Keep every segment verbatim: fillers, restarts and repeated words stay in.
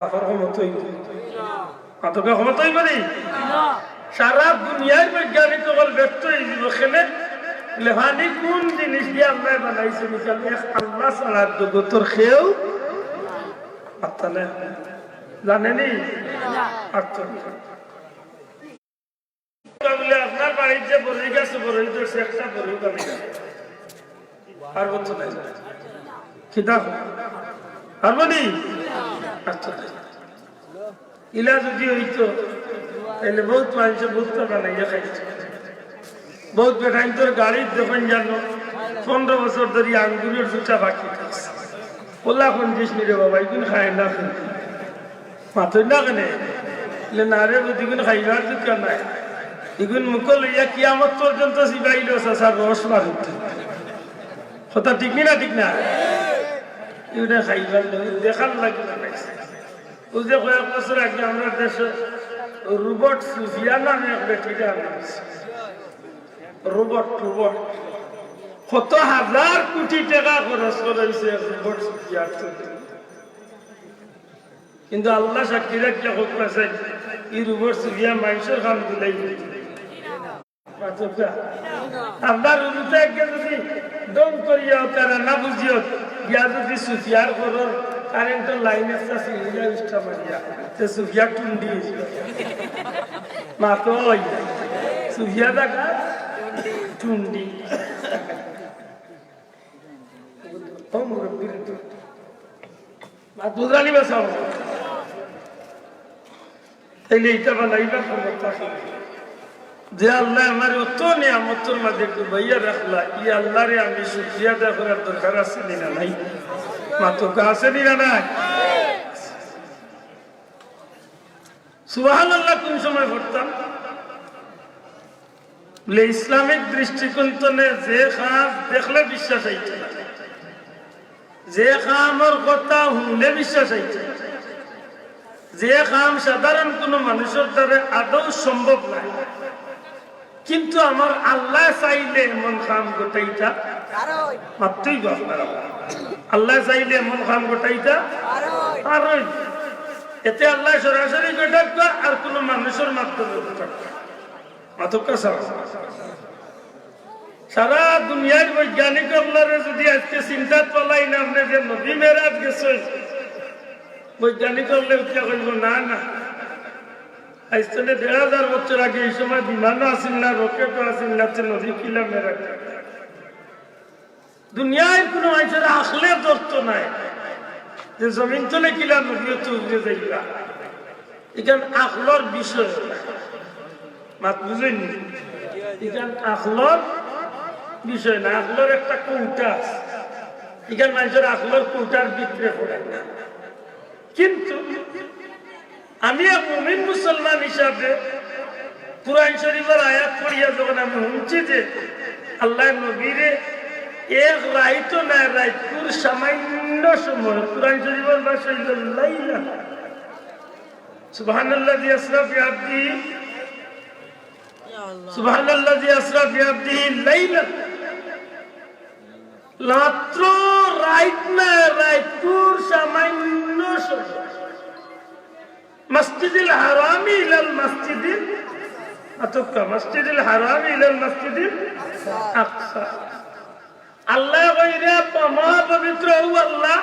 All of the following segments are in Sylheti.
কাফর ক্ষমতা অইবো? মাতকা ক্ষমতা অইবো নি? সারা দুনিয়ার বৈজ্ঞানিক অকল ব্যর্থ অইযিবো। কেনে? বলে, পানি কুন জিনিস দিয়া আল্লায় বানাইছইন? এক আল্লা ছাড়া জগতর কেউ পারতা নায়। জানে নি? পারতা নায়। বলে, আপনার বাড়ির যে বড়ই গাছ, বড়ই ধরছে, একটা বড়ই পারবো না। পারবো তো নায়। কিতা? পারবো নি? আচ্ছা, তাই। ইলা যদি অইতো, তাইলে বউত মানষে বউততা বানাইয়া খাইতো। বউত বেটাইন্তর গাড়িত দেখইন জানো, পনরো বছর ধরি আঙ্গুরর জুটা বাকি থাকছে। অলা কুন জিনিস নি রে বাবা, ইগুন খায় না কিন্তু। মাতইন না কেনে? বলে, না রে, ইগুন খাইবার জুটা নায়। ইগুন মুখো লইয়া কিয়ামত পর্যন্ত চিবাইলেও চাচার রস বার অইতো। কথা ঠিক নি না ঠিক না? ইগুন খাইবার লাগি, দেখার লাগি বানাইছে। অউ যে কয়েক বছর আগে আমরার দেশো রোবট সুফিয়া নামে এক বেটিরে আনা অইছে। Robot, robot. কত হাজার কুটি টেকা খরচ করা অইছে রোবট সুফিয়ার তৈরি। কিন্তু আল্লা সাক্ষী রাখিয়া কউক্কা চাই, ই রোবট সুফিয়া মানষর কাম দিলাই। মাতকা। আপনার রুমটা একগে যদি ঢং করিয়া তারা না বুঝিও, গিয়া যদি সুফিয়ার ঘরর কারেন্টর লাইন একটা ছিঁড়িয়া উষ্টা মারিয়া, তে সুফিয়া টুন্ডি অইযিবো। মাতইন, সুফিয়া থাকা টুন্ডি। ও মুরব্বির তো। মাত বুঝরা নি বা সব? তাইলে ইটা বানাইবার ক্ষমতা আছে। যে আল্লায় আমারে অত নিয়ামতর মাঝে ডুবাইয়া রাখলা, ই আল্লারে আমি শুকরিয়া আদায় করার দরকার আছে নি না নাই? মাতকা, আছে নি না নাই? সুবহানাল্লাহ কুন সময় পড়তাম? বলে, ইসলামিক দৃষ্টিকোণ তনে যে কাজ দেখলে বিশ্বাস অইতো না, যে কামর কথা হুনলে বিশ্বাস অইতো না, যে কাম সাধারণ কুনু মানুষর দ্বারা আদৌ সম্ভব নায়, কিন্তু আমার আল্লায় চাইলে এমন কাম ঘটাইতা পারইন। মাতইন বা আপনারা। আল্লায় চাইলে এমন কাম ঘটাইতা পারইন। এতে আল্লায় সরাসরি ঘটাউক্কা আর কুনু মানুষর মাধ্যমে ঘটাউক্কা। মাতকা ছাড়া। সারা দুনিয়ার বৈজ্ঞানিক অকলরে যদি আইজকে চিন্তাত ফালাই না, আপনে যে নবী মেরাজ গেছইন, বৈজ্ঞানিক অকলে উঠিয়া কইবো, "না, না, আইজ তনে দেড় হাজার বছর আগে ই সময় বিমানও আছিল না, রকেটও আছিল না, তে নবী কিলা মেরাজ?" দুনিয়ার কুনু মানষর আখলে ধরতো নায় যে জমিন তনে কিলা নবী অইতো উপরে যাইবা। ইখান আখলর বিষয় না। মাত বুঝইন নি? ইখান আখলর বিষয় না, আখলর একটা কৌটা আছে। ইখান মানষর আখলর কৌটার ভিতরে পড়ে না। কিন্তু আমি এক মুমিন মুসলমান হিসাবে কুরআন শরীফর আয়াত পড়িয়া যখন আমি হুনছি যে আল্লায় নবীরে এক রাইতও নায়, রাইতকুর সামান্য সময়, কুরআন শরীফর ভাষা অইলো লাইলা। সুবহানাল্লাযী আসরা বিআবদিহি, সুবহানাল্লাযী আসরা বিআবদিহি লাইলান। রাত্র, রাইত না, রাইতকুর সামান্য সময়। মসজিদিল হারামি ইলাল মসজিদিল, আতকা, মসজিদিল হারামি ইলাল মসজিদিল আকসা। আল্লায় কইরা মহাপবিত্র অউ আল্লা,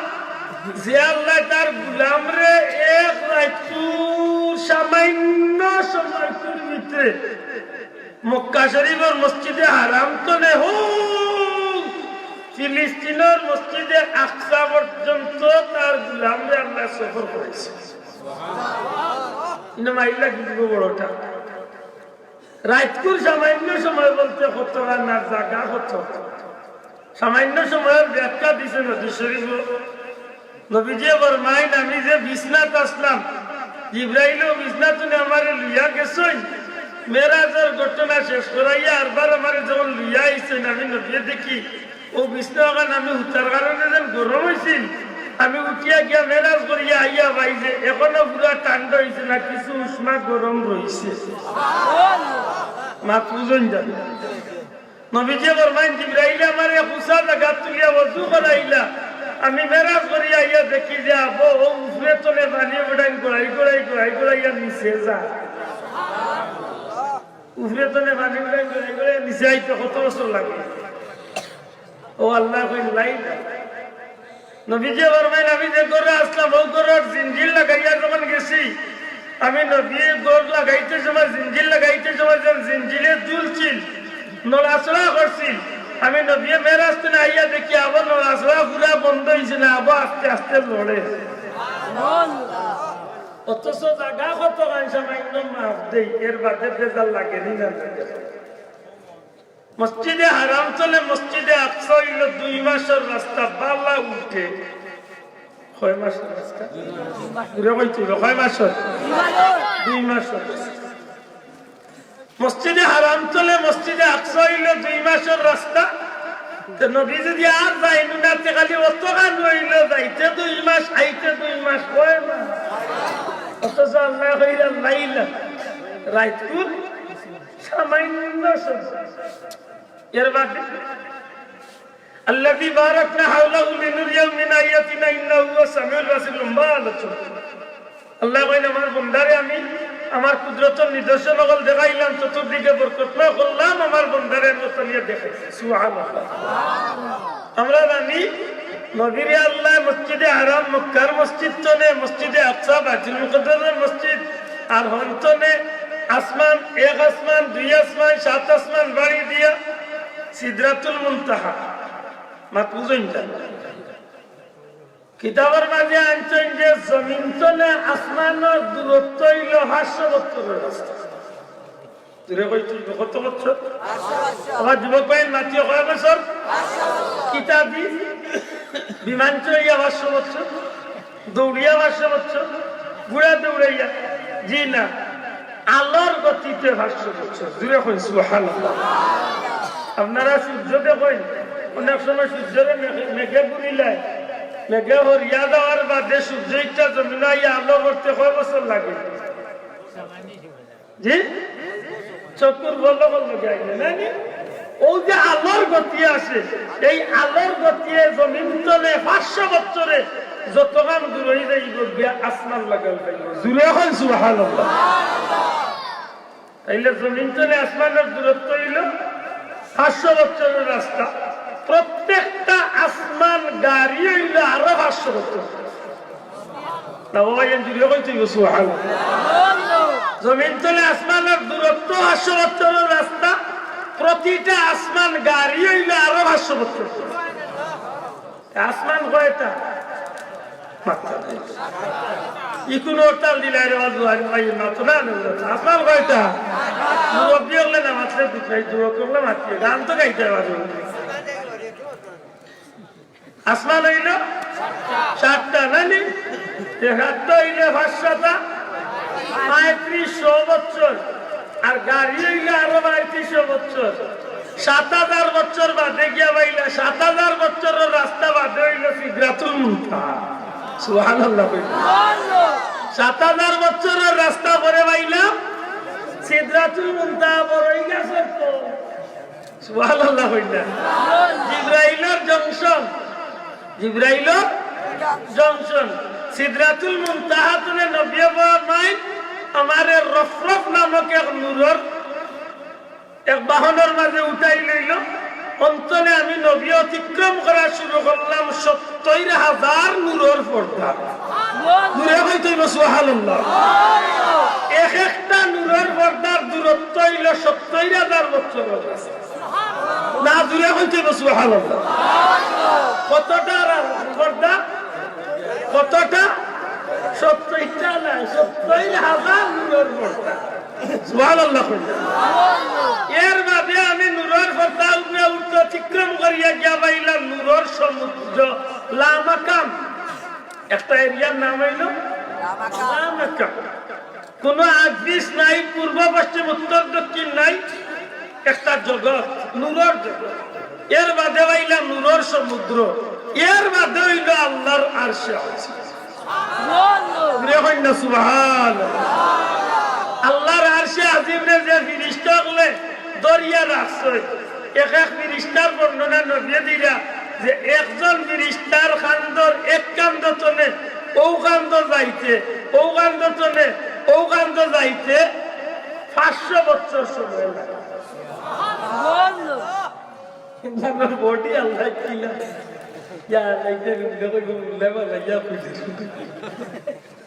যে আল্লায় তার গুলামরে এক রাইতকুর সামান্য সময়কুর ভিতরে মক্কা শরীফর মসজিদে হারাম তনে হউ ফিলিস্তিনর মসজিদে আকসা পর্যন্ত তার গুলামরে আল্লায় সফর করাইছে। ইনো মাইল লাগি দিবো বড়টা। রাইতকুর সামান্য সময় বলতে কত আর না জাগা কত। সামান্য সময়র ব্যাখ্যা দিছে নবী শরীফ। নবীজিয়ে ফরমাইন, "আমি যে বিছনাত আছলাম, জিব্রাইলে অউ বিছনা তনে আমারে লইয়া গেছইন। মেরাজর ঘটনা শেষ করাইয়া আরবার আমারে যখন লইয়া আইছইন, আমি নবীয়ে দেখি অউ বিছনা অখান আমি হুতার কারণে যেন গরম অইছিল। আমি উঠিয়া গিয়া মেরাজ করিয়া আইয়া পাই যে অখনো পুরা ঠান্ডা অইছে না, কিছু উষ্মা গরম রইছে।" মাত বুঝইন জানি। নবীজিয়ে ফরমাইন, "জিব্রাইলে আমারে এক উচা জাগাত তুলিয়া অজু করাইলা, আমি মেরাজ করি আইয়া দেখি যে আবো ও উপরে তনে পানি উঠাইন, গড়াই গড়াই, গড়াই গড়াইয়া নিচে যায়। উপরে তনে পানি উঠাইন, গড়াই গড়াইয়া নিচে আইতে কত বছর লাগে? ও আল্লায় কইন, "লাই না।" নবীজি ফরমাইন, "আমি যে ঘরো আছলাম, ও ঘরর জিঞ্জির লাগাইয়া যখন গেছি, আমি নবীয়ে ঘর লাগাইতে সময়, জিঞ্জির লাগাইতে সময় যেন জিঞ্জিরে দুলছিল, নড়াচড়া করছিল, আমি নবীয়ে মেরাজ তনে আইয়া দেখি আবো নড়াচড়া পুরা বন্ধ অইছে না, আবো আস্তে আস্তে লড়ে।" অথচ জাগা কতখান সামান্য মাফ দেই, এর বাদে বেজার লাগেনি না লাগে? মসজিদে হারাম তনে মসজিদে আকসা অইলো দুই মাসর রাস্তা, বালা উঠে। কয় মাসর রাস্তা? জুরে কইতে অইবো, কয় মাসর? দুই মাসর রাস্তা। মসজিদে হারাম তনে মসজিদে আকসা অইলো দুই মাসর রাস্তা। তে নবী যদি আর যাইন না, তে খালি অতখান অইলো, যাইতে দুই মাস, আইতে দুই মাস, কয় মাস? অথচ আল্লায় কইরা লাইলা, রাইতকুর সামান্য সময়। এর বাদে, "আল্লাযী বারাকনা হাওলাহু লিনুরিয়াহু মিন আয়াতিনা ইন্নাহু হুয়াস সামিউল বাসীর", লম্বা আলোচনা। আল্লায় কইন, "আমার বন্দারে আমি আমার কুদরতর নিদর্শন অকল দেখাইলাম, চতুর্দিকে বরকতময় করলাম, আমার বন্দারে আমি অতলিয়া দেখাইছি।" সুবহানাল্লাহ। আমরা জানি, নবীরে আল্লায় মসজিদে হারাম, মক্কার মসজিদ তনে, মসজিদে আকসা, বাইতুল মুকাদ্দাসর মসজিদ, আর হন তনে আসমান, এক আসমান, দুই আসমান, সাত আসমান বাড়ি দিয়া সিদরাতুল মুনতাহা। মাত বুঝইন না? কিতাবর মাঝে আনছইন যে জমিন তনে আসমানর দূরত্ব অইলো পাঁচশো বছরর রাস্তা। জুরে কইতে অইবো, কত বছর? আমার যুবক ভাই মাতিও কয় বছর? কিতাবি বিমান চড়িয়া পাঁচশো বছর, দৌড়িয়া পাঁচশো বছর, ঘুড়া দৌড়াইয়া, জি না, আলোর গতিতে পাঁচশো বছর। জুরে কইন সুবহানাল্লাহ। আপনারা সূর্য দেখইন, অনেক সময় সূর্যরে মেঘে, মেঘে ঘুরিলায়, মেঘে হরিয়া যাওয়ার বাদে সূর্য ইটা জমিন আইয়া আলো করতে কয় বছর লাগে? জি? চকুর বলল বলল যায় না, না নি? ও যে আলোর গতি আছে, এই আলোর গতিয়ে জমিন তনে পাঁচশো বছরে যতখান দূর অই যাইবো গিয়া আসমান লাগাল পাইবো। জুরে কইন সুবহানাল্লাহ। তাইলে জমিন তনে আসমানর দূরত্ব অইলো পাঁচশো বছরর রাস্তা। প্রত্যেকটা আসমান গাড়ি অইলো আরো পাঁচশো বছর। না বাবা, এন জুরে কইতে অইবো, সুবহানাল্লাহ। জমিন তনে আসমানর দূরত্ব পাঁচশো বছরর রাস্তা, প্রতিটা আসমান গাড়ি অইলো আরো পাঁচশো বছর। আসমান কয়টা? মাত্র নাই। ইকুন হরতাল দিলাই রে, বাজু, আরে ভাই, মাত্র না, না, না, আসমান কয়টা? মুরব্বি অকলে না মাতলে দুঃখ নাই, যুবক অকলে মাতিয়ে, গান তো গাইতে পারবে। আসমান অইলো সাতটা, না নি? এ সাতটা অইলে পাঁচশোটা, পঁয়ত্রিশশো বছর। আর গাড়ি অইলে আরো পঁয়ত্রিশশো বছর। সাত হাজার বছর বাদে গিয়া পাইলা, সাত হাজার বছরর রাস্তা বাদে অইলো সিদরাতুল মুনতাহা। সুবহানাল্লাহ কইলা। সাত হাজার বছরর রাস্তা পরে পাইলাম সিদরাতুল মুনতাহা, বড়ই গাছর তল। সুবহানাল্লাহ কইলা। জিব্রাইলর জংশন, জিব্রাইলর জংশন। সিদরাতুল মুনতাহা তনে নবীয়ে ফরমাইন, আমারে রফরফ নামক এক নূরর এক বাহনর মাঝে উঠাই লইলো। অন তনে আমি নবী অতিক্রম করা শুরু করলাম সত্তইর হাজার নূরর পর্দা। জুরে কইতে অইবো সুবহানাল্লাহ। এক একটা নূরর পর্দার দূরত্ব অইলো সত্তইর হাজার বছর। না, জুরে কইতে অইবো সুবহানাল্লাহ। কতটা রা-, পর্দা? কতটা? সত্তইরটা নায়, সত্তইর হাজার নূরর পর্দা। সুবহানাল্লাহ কইলা। এর বাদে আমি নূরর পর্দা উপরে উঠতে অতিক্রম করিয়া গিয়া পাইলাম নূরর সমুদ্র, লামাকান। একটা এরিয়ার নাম অইলো লামাকান। কোনো আগ পিছ নাই, পূর্ব পশ্চিম উত্তর দক্ষিণ নাই, একটা জগৎ, নূরর জগৎ। এর বাদে পাইলাম নূরর সমুদ্র, এর বাদে অইলো আল্লাহর আরশে আজিম। জুরে কইন না সুবহান। আল্লাহর আরশে আজিমরে যে ফিরিস্তা অকলে ধরিয়া রাখছে, এক এক ফিরিস্তার বর্ণনা নবীয়ে দিরা, যে একজন ফিরিস্তার কান্দর এক কান্দ তনে অউ কান্দ যাইতে, অউ কান্দ তনে অউ কান্দ যাইতে পাঁচশো বছর সময় লাগে। জানোর বডি আল্লাহ কিলা। ইয়া, আল্লাহ, ইয়া, ইয়া, ইয়া, ইয়া, ইয়া, ইয়া, ইয়া,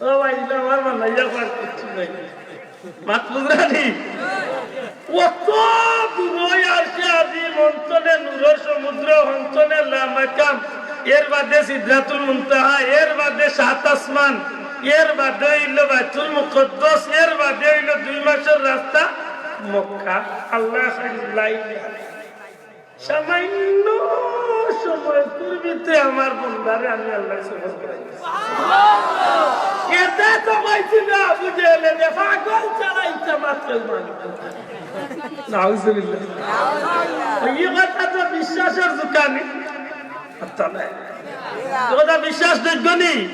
ও ভাই, ইলা আমার বানাইয়া পার কিচ্ছু নাই। মাত বুঝরানি? অত দূরই আরশে আজিম, হনতনে নূরর সমুদ্র, হনতনে লামাকাম, এর বাদে সিদরাতুল মুনতাহা, এর বাদে সাত আসমান, এর বাদে অইলো বাইতুল মুকাদ্দাস, এর বাদে অইলো দুই মাসর রাস্তা মক্কা। আল্লাহ খাইলাই। সামান্য সময় পূর্বিতে আমার বন্দারে আমি আল্লাহ সফর করাই দিছি। এতে তো কইছি না, বুঝে এলে যে পাগল ছাড়া ইচ্ছা মাত্র মানে। নাউজুবিল্লাহ। এই কথা তো বিশ্বাসর দোকানে। আচ্ছা, নাই। তো কথা বিশ্বাস দেখবনি?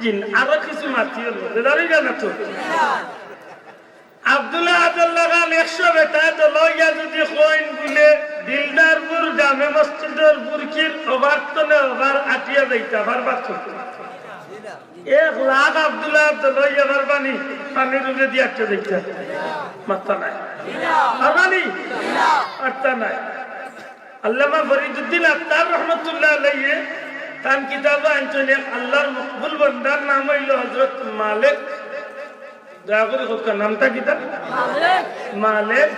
জিন, আরো কিছু মাতি হলো। বেদারি না তো। আব্দুল্লাহ আব্দুল্লাহ খান একশো বেটায় তো লইয়া যদি কইন বুলে দিলদারপুর জামে মসজিদর বুরকির ওভার তনে ওভার আটিয়া যাইতা পারবা তো। এক লাখ আব্দুল্লাহ আব্দুল্লাহ লইয়া পারবানি, পানির উপরে দিয়ে আটিয়া যাইতা। মাত্তা নাই। পারবানি? মাত্তা নাই। আল্লামা ফরিদুদ্দিন আত্তার রহমতুল্লাহ আলাইহি তান কিতাব আনছইন, এক আল্লাহর মকবুল বন্দার নাম অইলো হযরত মালেক। দয়া করি কউক্কা, নামটা কিতা? মালেক। মালেক।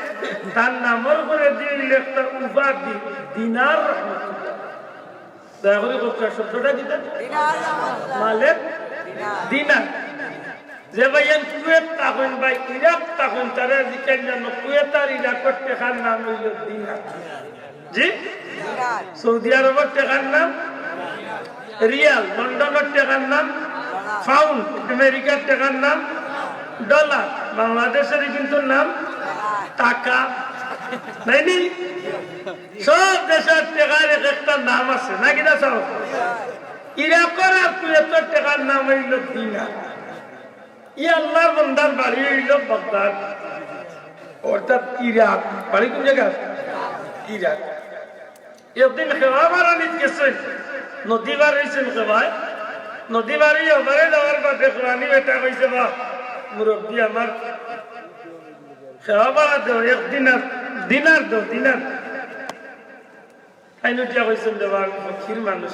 তার নামর উপরে দিয়া অইলো একটা উপাধি, দিনার রহমতুল্লাহ। দয়া করি কউক্কা, শব্দটা কিতা? দিনার রহমতুল্লাহ। মালেক দিনার। দিনার। যে ভাইয়াইন কুয়েত থাকইন বা ইরাক থাকইন, তারা জিকাইন জানো, কুয়েত আর ইরাকর টেকার নাম অইলো দিনার। জি? দিনার। সৌদি আরবর টেকার নাম রিয়াল, লন্ডনর টেকার নাম পাউন্ড, আমেরিকার টেকার নাম ডলার, বাংলাদেশর কিন্তু নাম টাকা। নায়নি? সব দেশর টেকার এক একটা নাম আছে, নাকি না সব? ইরাকর আর কুয়েতর টেকার নাম অইলো দিনার। ই আল্লাহর বন্দার বাড়ি অইলো বাগদাদ, অর্থাৎ ইরাক। বাড়ি কোন জাগা? ইরাক। একদিন খেওয়া বারানিত গেছইন, নদী পার অইছইন খেওয়ায়। নদী পার অইয়া ওপারে যাওয়ার বাদে খেওয়ানি বেটা কইছে, "বাহ, মুরব্বি আমার, খেওয়া বারা দেও, এক দিনার, দিনার দেও, দিনার।" তাইন উঠিয়া কইছইন, "দেবা, আমি ফকির মানুষ,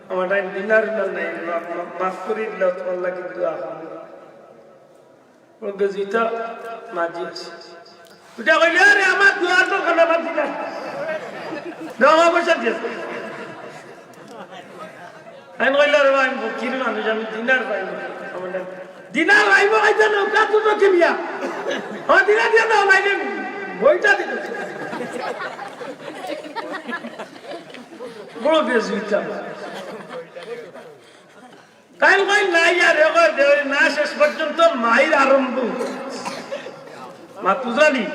আমার তাইন দিনার উনার নাই, মা-, মা-, মাফ করি দিলাও, তুমার লাগি দোয়া করমু।" ও গেজিটা মাঝি আছে। উঠে কইলে, "আরে, আমার দোয়ার দরকার নাই, আমার দিনার। দাও, আমার পয়সা দিয়ে।" আমি কইলে, "আরে ভাই, আমি ফকির মানুষ, আমি দিনার পাইমু না।" আমার দিনার পাইমু, খাইতে নৌকা তুলো কিনিয়া। আমার দিনার দিয়ে দাও, নাইলে বইটা দিতে। বড় বেজুইটা। তাইন কইন, "নাই আর, এ কয় দেও না।" শেষ পর্যন্ত মাইর আরম্ভ। মাতু জানি।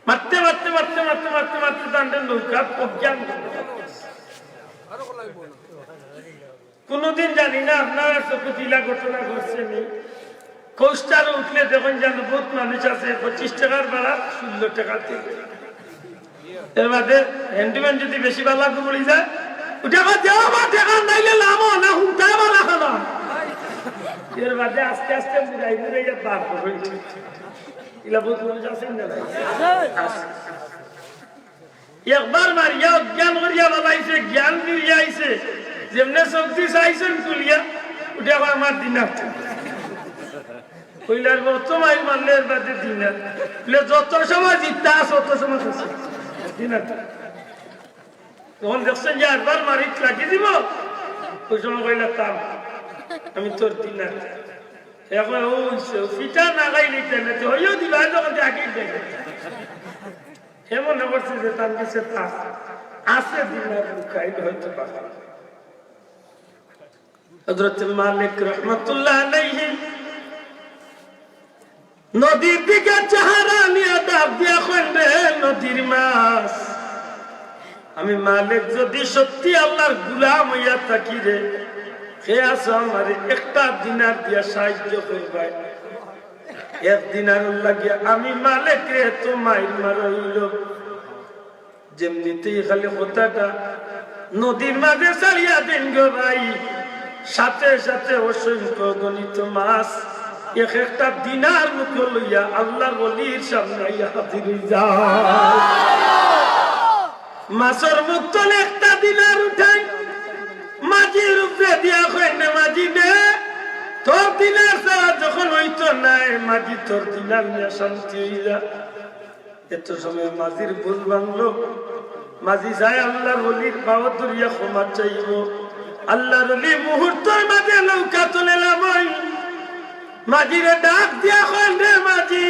মারতে, মারতে, মারতে, মারতে, মারতে, মারতে তানরে নৌকা অজ্ঞান। কুনুদিন জানি না আপনারার চউখো ইলা ঘটনা ঘটছে নি। কোস্টারে উঠলে দেখইন যেন বউত মানুষ আছে, পঁচিশ টেকার ভাড়া ষোলো টেকা দিল। এর বাদে হ্যান্ডিম্যান যদি বেশি ভালা ঘুমড়ি যায়, উঠে কয়, "দেও বা টেকা নাইলে লামো না, হুনতায় ভালা খানা।" এর বাদে আস্তে আস্তে মুড়াই মুড়াই আর বার করে। ইলা বউত মানুষ আছে না নাই? আছে। একবার মারিয়া অজ্ঞান করিয়া ফালাইছে, জ্ঞান ফিরিয়া আইছে। যেমনে চউখ দি চাইছইন খুলিয়া, উঠে কয়, "আমার দিনার।" কইলে, "আর অত মাইর মারলে এর বাদে দিনার।" বলে, "যত সময় জিতা আছে, অত সময় আছে দিনার।" তখন দেখছইন যে আরবার মারিত লাগি দিব, ওই সময় কইলা, "থাম, আমি তোর দিনার।" এখন ও অইছে, ও ফিটা না খাইলে কেন? তো হইও দিবা, যখন আগে দেবে। হে মনে করছে যে তার কাছে তা আছে, দিনার লুকাইল হয়তো বা। হযরত মালিক রহমাতুল্লাহ আলাইহি নদীর দিকে চেহারা নিয়া ডাক দিয়া কইন, "রে নদীর মাছ, আমি মালিক যদি সত্যি আল্লাহর গোলাম অইয়া থাকি রে, কে আছো আমারে একটা দিনার দিয়া সাহায্য করবায়? এক দিনারর লাগি আমি মালিকরে এত মাইর মারা অইলো।" এমনিতেই খালি কথাটা নদীর মাঝে ছাড়িয়া দেইন গো ভাই, সাথে সাথে অসংখ্য গণিত মাছ এক একটা দিনার মুখো লইয়া আল্লাহর ওলির সামনে আইয়া হাজির অই যায়। মাছর মুখ তনে একটা দিনার উঠাই, মাঝির উপরে দিয়া কয়, "নে মাঝি নে, তোর দিনার ছাড়া যখন অইতো নায়, মাঝি তোর দিনার নিয়া শান্তি অই যা।" এত সময় মাঝির বুঝ ভাঙলো। মাঝি যায় আল্লাহর ওলির পাও ধরিয়া ক্ষমা চাইবো। আল্লাহর ওলি মুহূর্তর মাঝে নৌকা তুলে লামাই। মাঝিরে ডাক দিয়া কইন, "রে মাঝি,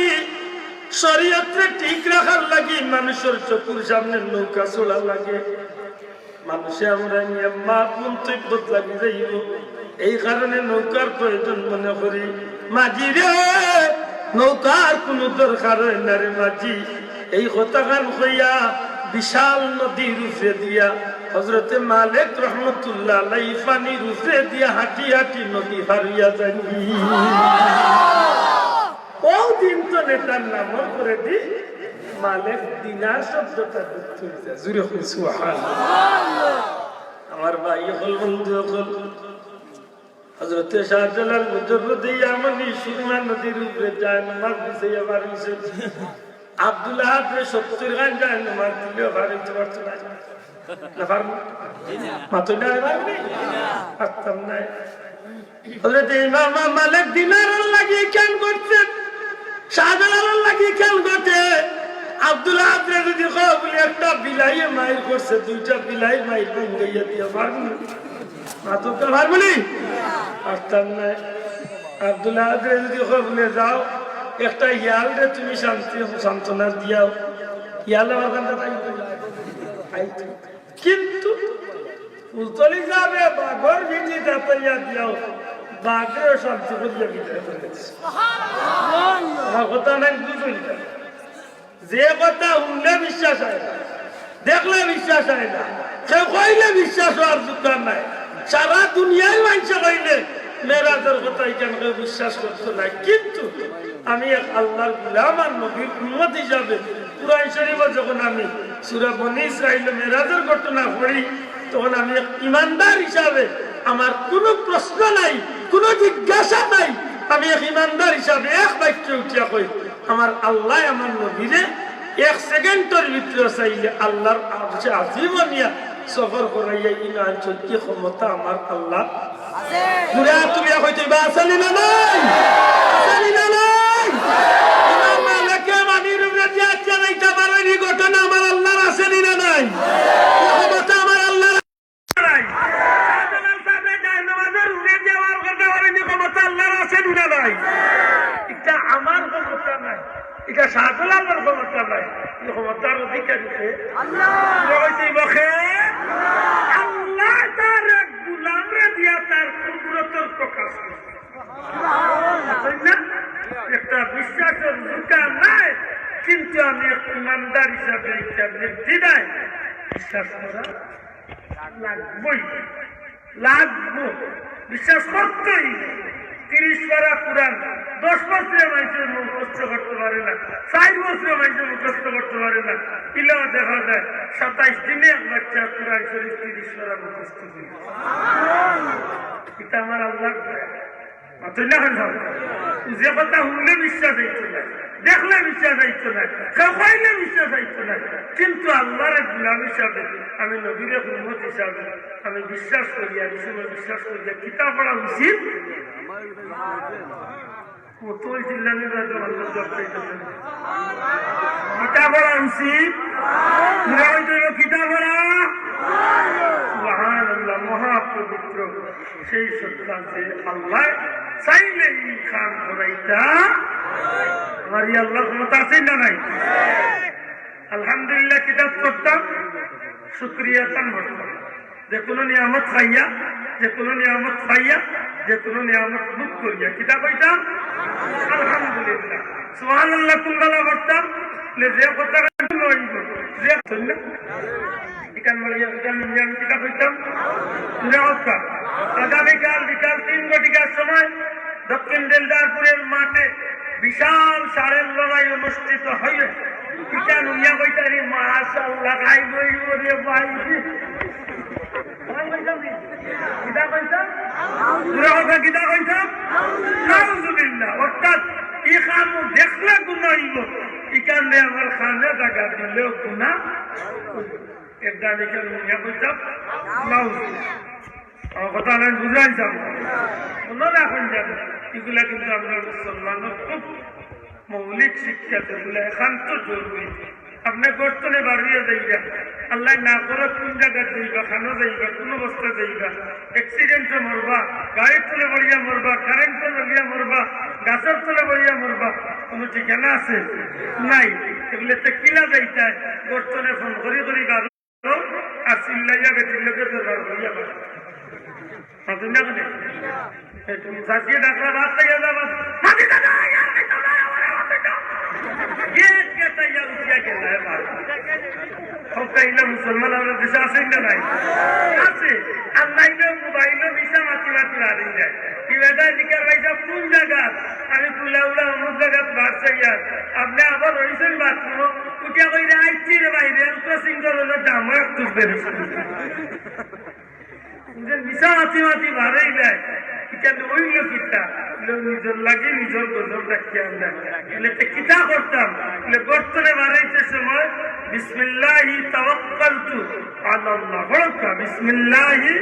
শরীয়তরে ঠিক রাখার লাগি মানুষর চকুর সামনে নৌকা চলা লাগে।" মানুষে আমরা নিয়ে মা কোন তৈবত লাগি যাইব, এই কারণে নৌকার প্রয়োজন মনে করি। মাঝি রে, নৌকার কোনো দরকার হয় না রে মাঝি। এই কথাখান কইয়া বিশাল নদীর উপরে দিয়া হযরতে মালিক রহমতুল্লাহ আলাইহি পানির উপরে দিয়া হাঁটি হাঁটি নদী পার অইয়া যাইন। ও দিন তো নেতার নামর করে দি মালিক দিনার শব্দটা গুরুত্ব দিতা। জুরে কই সুবহানাল্লাহ। আমার ভাই অকল, বন্ধু অকল, হযরতে শাহজালাল মুজাররদে ইয়ামানি সুরমা নদীর উপরে যায় নামাজ দিছে, এবার হইছে আব্দুল আহাদরে সত্তর খান যায় নামাজ দিলেও পারে, তো পারতো না। না পারবো? মাত্র না পারবো নি? পারতাম না। হযরতে ইমাম মালিক দিনারর লাগি কেন করছে? শাহজালালর লাগি কেন করছে? আব্দুল আহাদরে যদি কও বলে একটা বিলাইয়ে মাইর করছে, দুইটা বিলাইর মাইর ভাঙ্গাইয়া দিয়া পারবো নি? মাত্র পারবো নি? পারতাম না। আব্দুল আহাদরে যদি কও বলে যাও, একটা ইয়ালরে তুমি শান্তি, সান্ত্বনা দিয়াও, ইয়াল আমার কাছে তাই আইতো। কিন্তু ফুলতলি যাবে, বাঘর ভিটি দাপাইয়া দিয়াও, বাঘেও শান্তি করিয়া বিদায় করে দিছে। আমার কথা নাই, বুঝুন না। যে কথা হুনলে বিশ্বাস হয় না, দেখলে বিশ্বাস হয় না, কেউ কইলে বিশ্বাস হওয়ার দরকার নাই। সারা দুনিয়ার মানুষে কইলে মেরাজর কথা ইখান কেউ বিশ্বাস করতো না, কিন্তু আমি এক আল্লাহর গোলাম আর নবীর উম্মত হিসাবে কোরআন শরীফে যখন আমি সূরা বনি ইসরাইল মেরাজর ঘটনা পড়ি, তখন আমি এক ইমানদার হিসাবে আমার কোনো প্রশ্ন নাই, কোনো জিজ্ঞাসা নাই। আমি এক ইমানদার হিসাবে এক বাক্যে উঠিয়া কই, আমার আল্লাহ আমার নবীরে এক সেকেন্ডর ভিতরে চাইলে আল্লাহর আরশে আজিম নিয়া সফর করাইয়া ইমান শক্তি ক্ষমতা আমার আল্লাহ। জুরে তুলিয়া কইতে বা আছে নি না নাই? আছে নি না নাই? ইমাম মালিকে মানির উপরে যে আজকে যাইতে পারেনি ঘটনা আমার আল্লাহর আছে নি না নাই? এই ক্ষমতা আমার আল্লাহর নাই। শাহজালাল সাহেবে জায়নামাজের উপরে যে আমার করতে পারেনি ক্ষমতা আল্লাহর আছে নি না নাই? এটা আমার ক্ষমতা নাই, এটা শাহজালালের ক্ষমতা নাই। এই ক্ষমতার অধিকারী কে? আল্লাহ। বলছে, ইবখে আল্লাহ তার এক গোলামরে দিয়া তার কুদরতর প্রকাশ করছে। তাই না? একটা বিশ্বাসের দোকান নাই, কিন্তু আমি এক ইমানদার হিসাবে একটা নির্দ্বিধায় বিশ্বাস করা লাগবই, লাগবো, বিশ্বাস করতেই। তিরিশ পারা কোরআন দশ বছরে মানুষের মুখস্থ করতে পারে না, চার বছরে মানুষের মুখস্থ করতে পারে না, ইলাও দেখা যায় সাতাইশ দিনে এক বাচ্চা কোরআন শরীফ তিরিশ পারা মুখস্থ করে। এটা আমার আল্লাহর দয়া। মাতইন না কেনে? যে কথা হুনলে বিশ্বাস অইতো না, দেখলে বিশ্বাস অইতো না, কেউ কইলে বিশ্বাস অইতো না, কিন্তু আল্লাহর এক গোলাম হিসাবে, আমি নবীর এক উম্মত হিসাবে আমি বিশ্বাস করি, আমি শুধু বিশ্বাস করি যে কিতাব পড়া উচিত। কত ওই চিল্লানি বাজে, আল্লাহ জবাব চাইতে পারে। কিতাব পড়া উচিত। পুরা হইতে হইল কিতাব পড়া। সুবহানাল্লাহ, মহাপবিত্র সেই সত্তা যে আল্লাহ চাইলে এই কাম করাইতা। আমার এই আল্লাহর ক্ষমতা আছে না নাই? আলহামদুলিল্লাহ, কিতাব পড়তাম, শুকরিয়া তান করতাম। যে কোনো নিয়ামত খাইয়া, যে কোনো নিয়ামত খাইয়া, যে কোনো নিয়ামত ভোগ করিয়া। কিতা কইতাম? আলহামদুলিল্লাহ। সুবহানাল্লাহ কোন বেলা পড়তাম? যে কথা নয়, যে ইখান বলিয়া, ইখান বলিয়া আমি কিতা কইতাম? জুরে কইতাম। আগামীকাল বিকাল তিন ঘটিকার সময় দক্ষিণ দিলদারপুরের মাঠে বিশাল ষাঁড়ের লড়াই অনুষ্ঠিত হইবে। ইটা হুনিয়া কইতা রে, "মাশাআল্লাহ, খাই গই রে ভাই।" কিতা কইতাম নি? কিতা কইতাম? জোরে কইতাম, কিতা কইতাম? নাউজুবিল্লাহ। অর্থাৎ, ই কাম দেখলে গুনাহ অইবো। ইখানে আমার কানে জাগা দিলেও গুনাহ। এর দাবি কেন হুনিয়া কইতাম? নাউজুবিল্লাহ। আমার কথা আমি বুঝাইতাম। মনে রাখুন যাতে, এগুলা কিন্তু আমরা মুসলমানের খুব মৌলিক শিক্ষা, যেগুলা একান্ত জরুরি। আপনে ঘর তনে বারইয়া যাইবা, আল্লায় না করউক কুন জাগাত যাইবা, খানো যাইবা, কুন অবস্থা যাইবা, accident-ও মরবা, গাড়ির তলে পড়িয়া মরবা, current-ও পড়িয়া মরবা, গাছর তলে পড়িয়া মরবা, কুনু ঠিকানা আছে? নাই। এগুলাতে কিলা যাইতায়? ঘর তনে ফোন করি করি বার আর চিল্লাইয়া বেটির লগে দরবার করিয়া পারে। মাতুন না কেনে? এই তুমি চাচিয়ে ডাকলা, ভাত খাইয়া যাবা। মাতি না, না, ইয়া, এই তো না, আমার, আমার তো না। গেট, গেট আইয়া উঠিয়া গেল, এ ভাই। সবটা ইলা মুসলমান আমরা দেশে আছে না নাই? আছে। আর নাইলে মোবাইলো মিছা মাতি মাতি মারি যায়। কি বেটা জিকার ভাই সাহেব কোন জায়গা? আমি কুলাউলা অমুক জায়গা বাড়ছে ইয়ার। আপনে আবার রইছেন বাথরুমো। উঠিয়া কইরা, "আইচ্ছি রে ভাই, রেল ক্রসিং করো না, জামা একটু বেরোছে।" যে মিছা মাতি মাতি বাড়াই যায়, এখানে অইল কিতা? অইল নিজর লাগি নিজর গজব ডাকিয়া আনলায়। বলে, "তে কিতা করতাম?" বলে, "ঘর তনে বাড়াইতে সময় বিসমিল্লাহি তাওয়াক্কালতু আলাল্লাহ।" বলো তো, বিসমিল্লাহি,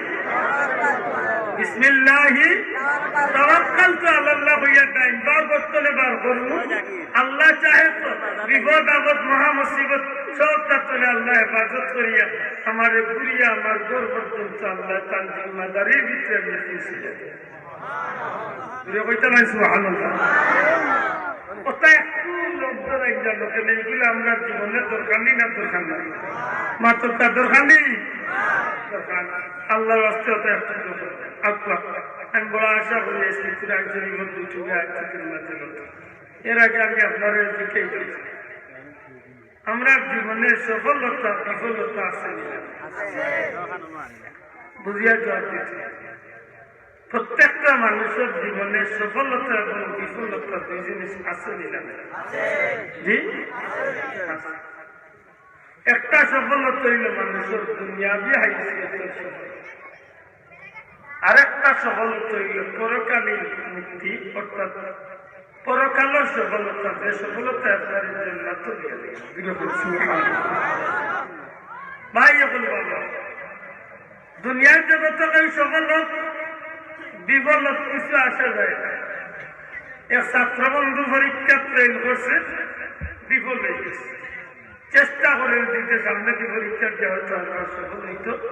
বিসমিল্লাহি তাওয়াক্কালতু আলাল্লাহ কইয়া টাইম বার করতে বার করমু। আল্লাহ চাহে তো বিপদ আপদ মহা মুসিবত সব তার তলে আল্লাহ হেফাজত করিয়া আমারে ঘুরিয়া আমার ঘর পর্যন্ত আল্লাহ তার জিম্মাদারির ভিতরে আমি খুশি। জোরে কইতে নাই সুবহানাল্লাহ। ওটা একটু লোক ধরাই গেল কেন? এইগুলা আমরার জীবনে দরকার নি না দরকার নাই? মাত্র তার দরকার নি? দরকার। আল্লাহর ওয়াস্তে ওটা একটু দরকার। আল্লাহ, আমি বড় আশা করি আজকে কোরআন শরীফের দুই টুকরা আয়াত থেকে মাঝে বলতে। এর আগে আমি আপনারা জিজ্ঞেস করেছি, আমরার জীবনে সফলতা বিফলতা আছে নি? বুঝিয়া জবাব দিতে। প্রত্যেকটা মানুষের জীবনে সফলতা এবং বিফলতা দুই জিনিস আছে নি না? জি? আছে। একটা সফলতা অইল মানুষের দুনিয়াবি হাইসিয়তর সফলতা। আরেকটা সফলতা অইল পরকালীন মুক্তি, অর্থাৎ পরকালর সফলতা, যে সফলতা আপনার জান্নাত দিয়া দিবে। ভাই, এখন বাবা, দুনিয়ার জগতে কেউ সফল হোক, বিফল হোক, কিছু আসা যায় না। এক ছাত্র বন্ধু পরীক্ষা ফেল করছে, বিফল অইগেছে। চেষ্টা করে দিতে সামনে কি পরীক্ষা দেওয়া হয়তো আমরা সফল হইতো।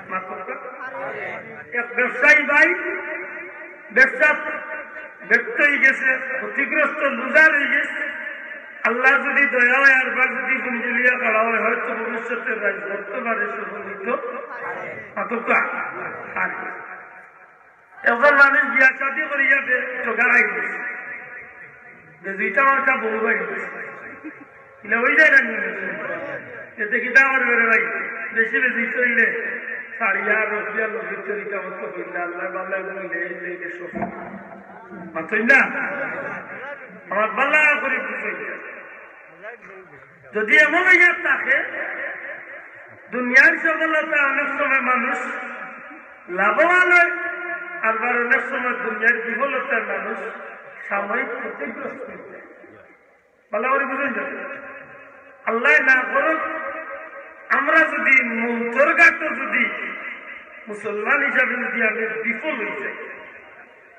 মাত্র এক ব্যবসায়ী ভাই ব্যবসা ব্যর্থ অইগেছে, ক্ষতিগ্রস্ত, লুজার অইগেছে। আল্লাহ যদি দয়া হয়, আরবার যদি পুঞ্জি লইয়া খাড়া হয়, হয়তো ভবিষ্যতে রাইজ করতে পারে, সফল হইতো। মাত্র আর একজন মানুষ বিয়া শাদী করিয়া দে, ঠগা খাই গেছে। যে দুইটা মার্কা বউ বাড়ি গেছে। ইলা অই যায় না নি? এতে কিতা করবে রে ভাই? বেশি বেশি চললে সারিয়া রসিয়া লবির চরিতা মতো হইলে আল্লাহ বাল্লাহ এবং লে লে লে সব। মাতই না? আমার বাল্লা করি বুঝই। যদি এমন হইয়া থাকে, দুনিয়ার সফলতা অনেক সময় মানুষ লাভবান হয়, আবার অনেক সময় দুনিয়ার বিফলতায় মানুষ সাময়িক ক্ষতিগ্রস্ত হয়। ভালো করে বুঝুন তো। আল্লাহ না করুক, আমরা যদি মৌতর ঘাটও যদি মুসলমান হিসাবে যদি আমি বিফল হয়ে যাই,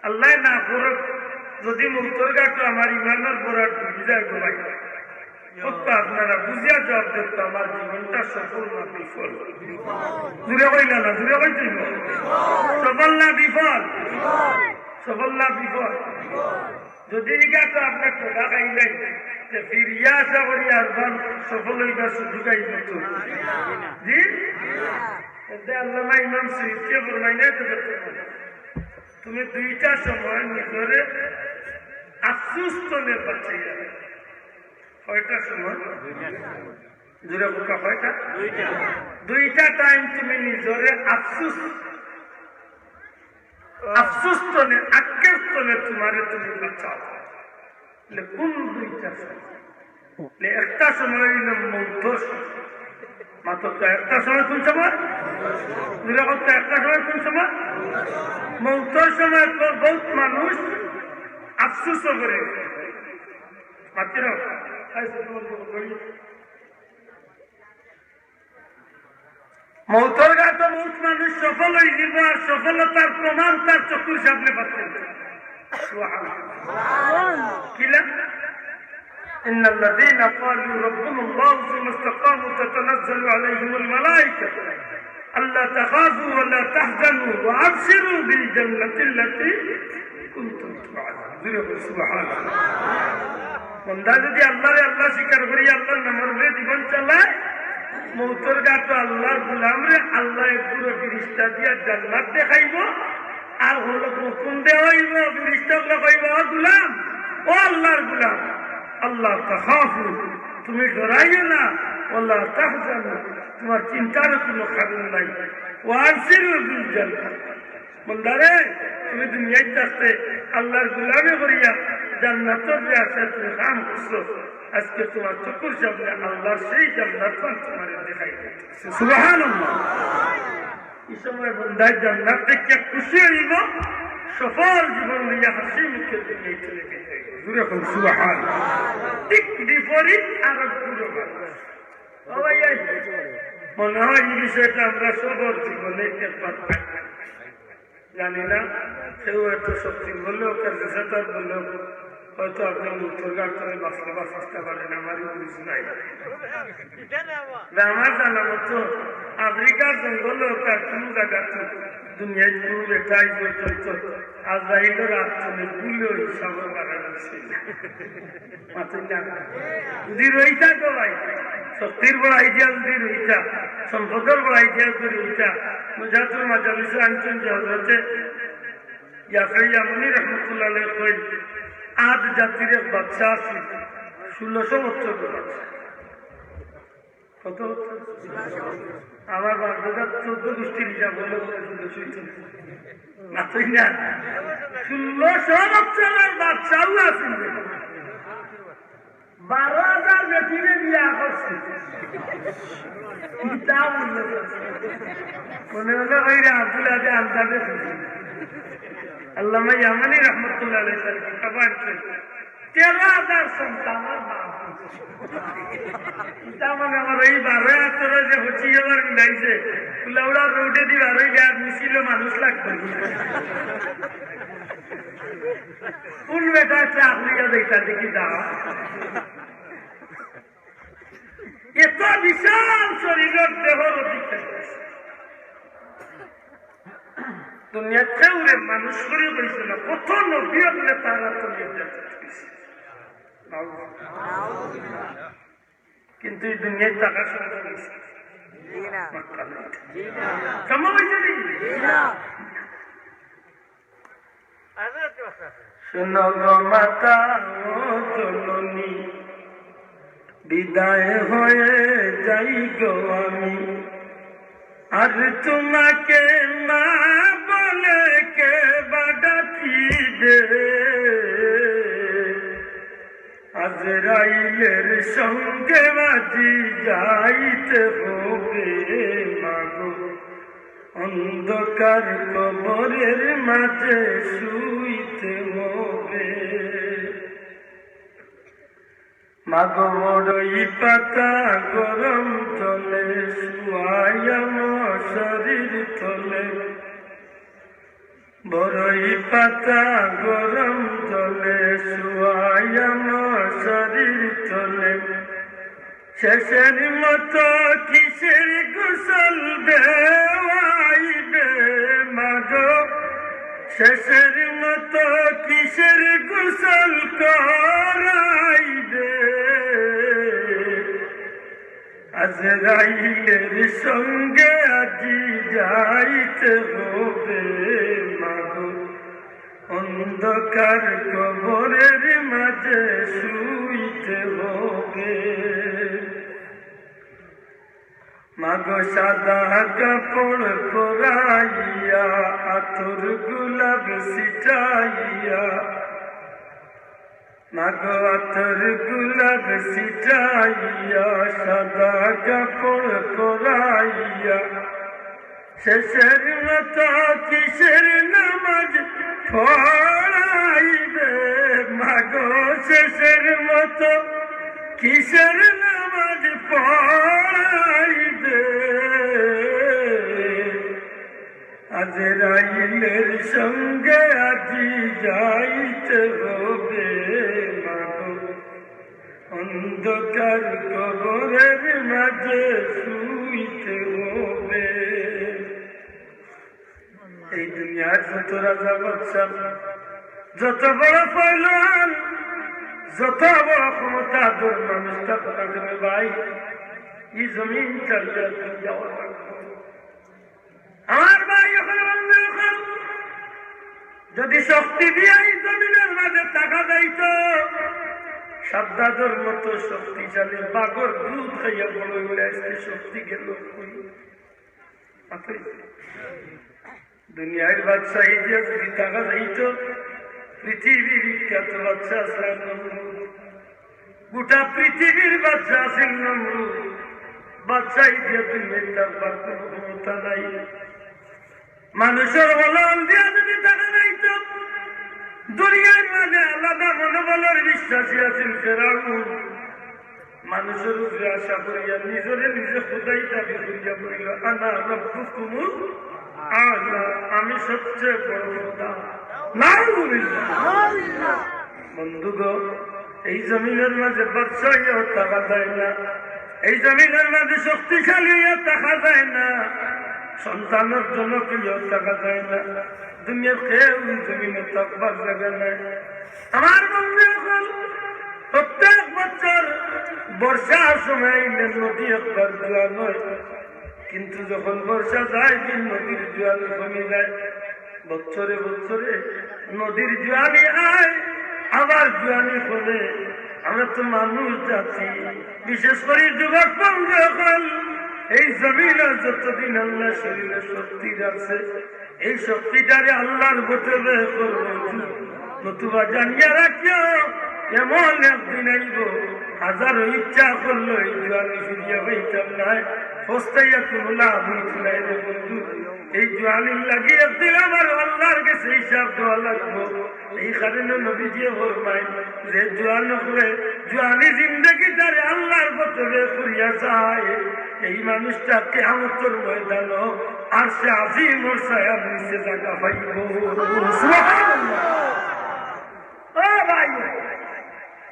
আল্লাহ না করুক, যদি মৌতর ঘাটও আমার ইমানের বরাত ডুবি যায় গো ভাই, তো আপনারা বুঝিয়া জবাব দেন তো, আমার জীবনটা সফল না বিফল? জুড়ে কইলা না, জুড়ে কইতে হইব। সফল না বিফল? সফল না বিফল? যদি ইটা তো আপনার ঠগা খাইলেন, যে ফিরিয়া আশা করি আরবার সফল হইবার সুযোগ আইব তো। জি? এতে আল্লামা ইমাম সুয়ুতিয়ে ফরমাইলে তো করতে পারে। তুমি দুইটা সময় নিজরে আফসোস তনে বাঁচাইয়া রাখো। কয়টা সময়? জোরে বলতে কয়টা? দুইটা। দুইটা টাইম তুমি নিজরে আফসোস, আফসোস তনে, আক্ষেপ তনে তোমারে তুমি বাঁচাও। বলে, কোন দুইটা সময়? একটা সময় অইল মৌতর সময়। মাত্র তো একটা সময়, কোন সময়? জোরে কও তো, একটা সময় কোন সময়? মৌতর সময় তো বহুত মানুষ আফসোস করে। মাত্র মৌতর ঘাটো বহুত মানুষ সফল অইযিবো, আর সফলতার প্রমাণ তার চকুর সামনে পাচ্ছেন। সুবহানাল্লাহ। কিলা? إن الذين قالوا ربنا الله ثم استقاموا تتنزل عليهم الملائكة ألا تخافوا ولا تحزنوا وأبشروا بالجنة التي كنتم توعدون। জোরে বল, সুবহানাল্লাহ। বন্দা যদি আল্লাহরে আল্লাহ স্বীকার করি, আল্লাহর নামের উপরে জীবন চালায়, মৌতর ঘাটো আল্লাহর গোলামরে আল্লাহ এক গুরু ফিরিস্তা দিয়া জান্নাত দেখাইবো, আর হলো হুকুম দেওয়া অইবো, ফিরিস্তা অকলে কইবো, "ও গোলাম, ও আল্লাহর গোলাম, আল্লা তাখাফু, তুমি ডরাইও না, ওয়ালা তাহজানু, তোমার চিন্তারও কোনো কারণ নাই, ওয়া আবশিরু বিল জান্নাহ।" বন্দারে, তুমি দুনিয়াত থাকতে আল্লাহর গোলামি করিয়া জান্নাতর যে আশায় তুমি কাম করছো, আজকে তোমার চকুর সামনে আল্লাহর সেই জান্নাত তোমারে দেখাই দিতেছে। সুবহানাল্লাহ। এই সময় বন্দায় জান্নাত দেখিয়া খুশি অইবো, সফল জীবন লইয়া হাসি মুখে দুনিয়া চলে যাইবো। জোরে কও সুবহানাল্লাহ। ঠিক বিপরীত আরব গুলো মানুষ। ও ভাই, এই মনে হয় এই বিষয়টা আমরা সবার জীবনে একবার পাই। জানি না, কেউ হয়তো শক্তি বললেও, কার জেসাদার বললেও, হয়তো আপনি মৌতর ঘাট করে বাঁচতে বাঁচতে পারেন, আমারই বুঝ নাই। না, আমার জানা মতো আফ্রিকার জঙ্গল হোক আর কোনো জায়গা তো দুনিয়ার কোনো বেটা আজ পর্যন্ত আজরাইলের আত্মনে ভুলেও হিসাবে বাড়ানো ছিল। মাতইন না। যদি রইতা তো ভাই, শক্তির বড় আইডিয়া যদি রইতা, সম্পদর বড় আইডিয়া যদি রইতা, মুজাহিদুল মাজালিসে আনছেন যে হজরতে ইয়াফে ইয়ামনি রহমতুল্লাহ আলাইহি কইন, আদ জাতির এক বাদশা আছিল, ষোলোশো বছর বাদশা। কত বছর? আমার বাপদাদা চোদ্দ গোষ্ঠীর হিসাব হলে ষোলোশো। মাতইন না। ষোলোশো বছরের বাদশাও আছিল। বারো হাজার বেটিরে বিয়া করছে। কিতাব উল্লেখ আছে। মনে হলো ওই রে আব্দুল আদি আনসারে। আল্লামা ইয়ামানি রহমতুল্লাহ আলাইহি তার কিতাব আনছেন। তেরো হাজার সন্তান আর বাপ। কিতাব মানে আমার ওই বারো হাজার যে হচ্ছে এবার মিলাইছে। উলাউড়া রোডে দি বারো হাজার মিছিল মানুষ লাগবে। কোন বেটা চা খুলিয়া দেখতা দেখি দাও। এত বিশাল শরীরের দেহর অধিকারী। দুনিয়াত কেউরে মানুষ করে বলছে না, কত নবী আপনি তারা তো নির্যাতিত হয়েছে। কিন্তু এই দুনিয়ায় টাকা সঙ্গে হয়েছে। জি না। জি না। সম্ভব হয়েছে নি? জি না। শোনো গো মাতা ও জননী, বিদায় হয়ে যাই গো আমি। আর তোমাকে মা বলে কে বা ডাকিবে? আজরাইলের সঙ্গে আজি যাইতে হবে মাগো, অন্ধকার কবরের মাঝে শুইতে হবে। মাগো বড়ই পাতা গরম জলে শুয়াইয়া মশারির তলে, বড়ই পাতা গরম জলে শুয়াইয়া মশারির তলে, শেষের মতো কিসের গোসল দেওয়াইবে মাগো, শেষের মতো কিসের গোসল করাইবে? আজরাইলের সঙ্গে আজি যাইতে হবে মাগো, অন্ধকার কবরের মাঝে শুইতে হবে। মাগো সাদা কাপড় পরাইয়া, আতর গোলাপ ছিটাইয়া, মাগো আতর গোলাপ ছিটাইয়া, সাদা কাপড় পরাইয়া, শেষের মতো কিসের নামাজ পড়াইবে? মাগো শেষের মতো কিসের নামাজ পড়াইবে? আজরাইলের সঙ্গে আজি যাইতে হবে। মাগো অন্ধকার কবরের মাঝে শুইতে হবে। এই দুনিয়ার যত রাজা বাদশা, যত বড় পয়লওয়ান, যত বড় ক্ষমতাধর মানুষ থাকতে পারে ভাই, এই জমিন ছাড়িয়া যাওয়া লাগবে। আমার ভাই, অখন বন্ধু, অখন যদি শক্তি দিয়া এই জমিনের মাঝে থাকা যাইতো, সাদ্দাদর মতো শক্তিশালী বাঘর দুধ খাইয়া বড় হইলে আজকে শক্তি গেল কই? দুনিয়ার বাদশাহী দিয়া যদি থাকা যাইতো, পৃথিবীর বিখ্যাত বাদশা আছলা নমরুদ, গোটা পৃথিবীর বাদশা আছিল নমরুদ। বাদশাহী দিয়া দুনিয়ার তার বাদ কোনো ক্ষমতা নাই। মানুষের গোলাম দিয়া যদি থাকা যাইতো, দুনিয়ার মাঝে আলাদা মনোবলের বিশ্বাসী আছিল ফেরাউন। মানুষের উপরে আশা করিয়া নিজরে নিজে খোদাই দাবি করিয়া বলিল, "আনা রব্বুকুমুল আলা, আমি সবচেয়ে বড় খোদা।" নাউজুবিল্লাহ। বন্ধুগণ, এই জমিনের মাঝে বাদশাহীও থাকা যায় না, এই জমিনের মাঝে শক্তিশালী হইয়া থাকা যায় না, সন্তানের জনক হইয়া থাকা যায় না। দুনিয়ার কেউ এই জমিনে থাকবার জায়গা নাই। আমার বন্ধু, অখন প্রত্যেক বছর বর্ষার সময় আইলে নদী একবার জোয়ান হয়, কিন্তু যখন বর্ষা যায়, দিন নদীর জোয়ানি কমি যায়। বছরে বছরে নদীর জোয়ানি আয়, আবার জোয়ানি কমে। আমরা তো মানুষ জাতি, বিশেষ করি যুবক বন্ধু অকল, এই জমিনে যতদিন আল্লাহ শরীরে শক্তি রাখছে, এই শক্তিটারে আল্লাহর পথে ব্যয় করবো। নতুবা জানিয়া রাখিও, এমন একদিন আইব, হাজারো ইচ্ছা করলো এই জোয়ানি ফিরিয়া পাইতাম নায়, পস্তাইয়া কোনো লাভ হইত নায় রে বন্ধু। এই জোয়ানির লাগি একদিন আমার আল্লাহর কাছে হিসাব দেওয়া লাগবো। এই কারণে নবীজি ফরমায়, যে জোয়ান অকলে জোয়ানি জিন্দেগিটারে আল্লাহর পথে ব্যয় করিয়া যায়, এই মানুষটা কিয়ামতের ময়দানো আরশে আজিমর ছায়ার নিচে জায়গা পাইব। সুবহানাল্লাহ। ও ভাই,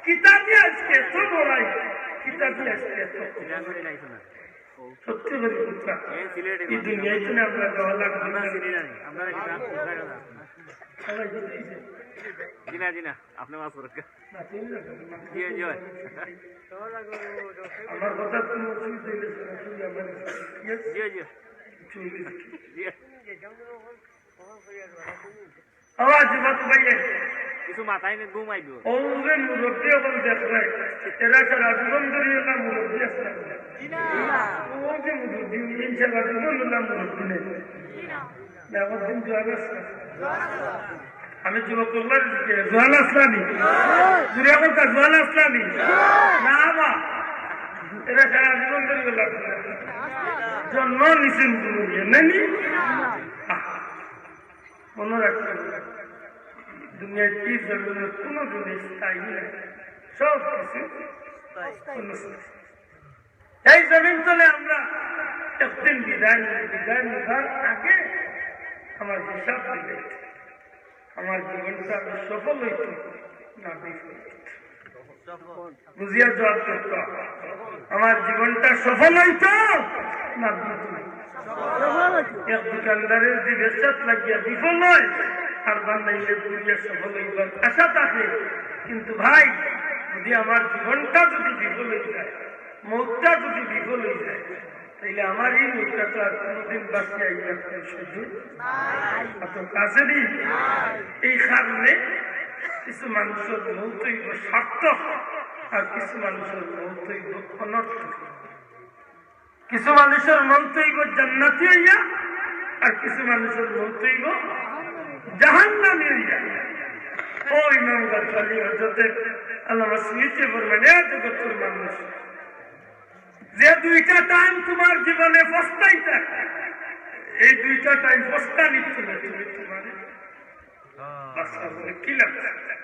কিতা দিয়া আজকে এত বড়াই, কিতা দিয়া আজকে এত, সত্যি করি কথা। এই দুনিয়াত না আমরা যাওয়া লাগবে না। জি না, জি না, আপনি মাফ করুন। জি, জি। আমার কথা কোনো অসুবিধা হইলে সরাসরি আমার কাছে, ঠিক আছে? জি, জি। চলে যান। জি। আওয়াজ মত ভাইয়ে। কিছু মাথায় নিয়ে ঘুমাইব। ও যে মুরব্বী অকল দেখরে, এরা সারা জীবন ধরি এলা মুরব্বী আছে। ও যে মুরব্বী, ইনশাআল্লাহ জীবন এলা মুরব্বী নেই। না, একদিন জোয়ান আছে। আমি যুবক করলাম, জোয়ান আছলা নি? জুড়ে কথা, জোয়ান আছলা নি? না বা, এরা সারা জীবন ধরি এলা জন্ম নিছেন মুরব্বী, নানি? মনে রাখবেন, দুনিয়ার এই জমিনে কোনো জিনিস স্থায়ী না, সব কিছু ক্ষণস্থায়ী। এই জমিন তলে আমরা একদিন বিদায় নিই, বিদায় নেবার আগে আমার হিসাব দিবে, আমার জীবনটা সফল হইত না বিফল হইত। বুঝিয়া জবাব দিত, আমার জীবনটা সফল হইত না বিফল হইত। এক দোকানদারের যদি ব্যবসাত লাগিয়া বিফল হয়, আর বান্দাইলে ঘুরিয়া সফল হইবার আশা থাকে, কিন্তু ভাই, যদি আমার জীবনটা যদি বিফল হয়ে যায়, মৌতটা যদি বিফল হয়ে যায়, তাইলে আমার এই মৌতটা তো আর কোনোদিন বাঁচিয়া আইবার কোনো সুযোগ অত কাছে নেই। এই কারণে কিছু মানুষের মৌত হইব সার্থক, আর কিছু মানুষের মৌত হইব অনর্থক। কিছু মানুষের মৌত হইব জান্নাতি হইয়া, আর কিছু মানুষের মৌত হইব জাহান্নামি হইয়া। ও ইমাম গাজ্জালী হযরতে আল্লামা সুয়ুতী ফরমাইন, এ জগতর মানুষ, যে দুইটা টাইম তুমার জীবনে পস্তাইতা, এই দুইটা টাইম পস্তানির তনে তুমি তুমার বাঁচা বলে কি লাগছে?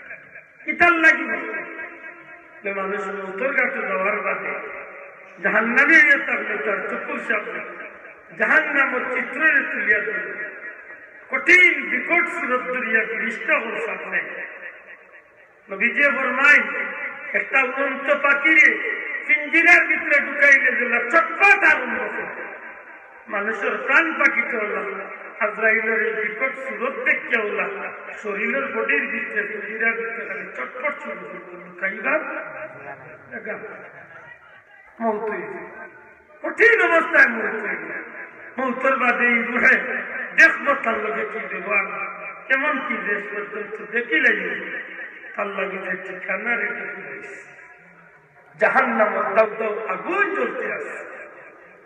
কিতার লাগি বলে? যে মানুষ মউতর ঘাটো যাওয়ার বাদে জাহান্নামী অইয়া থাকলে তার চকুর সামনে জাহান্নামর চিত্ররে তুলিয়া ধরবে। কঠিন বিকট সুরত ধরিয়া ফিরিস্তা অকল সামনে। নবীজিয়ে ফরমাইন, একটা উড়ন্ত পাখিরে পিঞ্জিরার ভিতরে ঢুকাইলে যেলা ছটফট আরম্ভ করে, মানুষর প্রাণ পাখিটা অলা, আজরাইলর এই বিকট সুরত দেখিয়া অলা, শরীলর বডির ভিতরে, পিঞ্জিরার ভিতরে খালি ছটফট শুরু করবে, লুকাইবার জাগা। মউত অইছে। কঠিন অবস্থায় মউত অইছে। মউতর বাদে এই রুহে দেখবো তার লগে কি ব্যবহার, কেমন কি, শেষ পর্যন্ত দেখিলাই তার লাগি যে ঠিকানা রেডি অইছে। জাহান্নামর দাউ দাউ আগুন জ্বলতে আছে।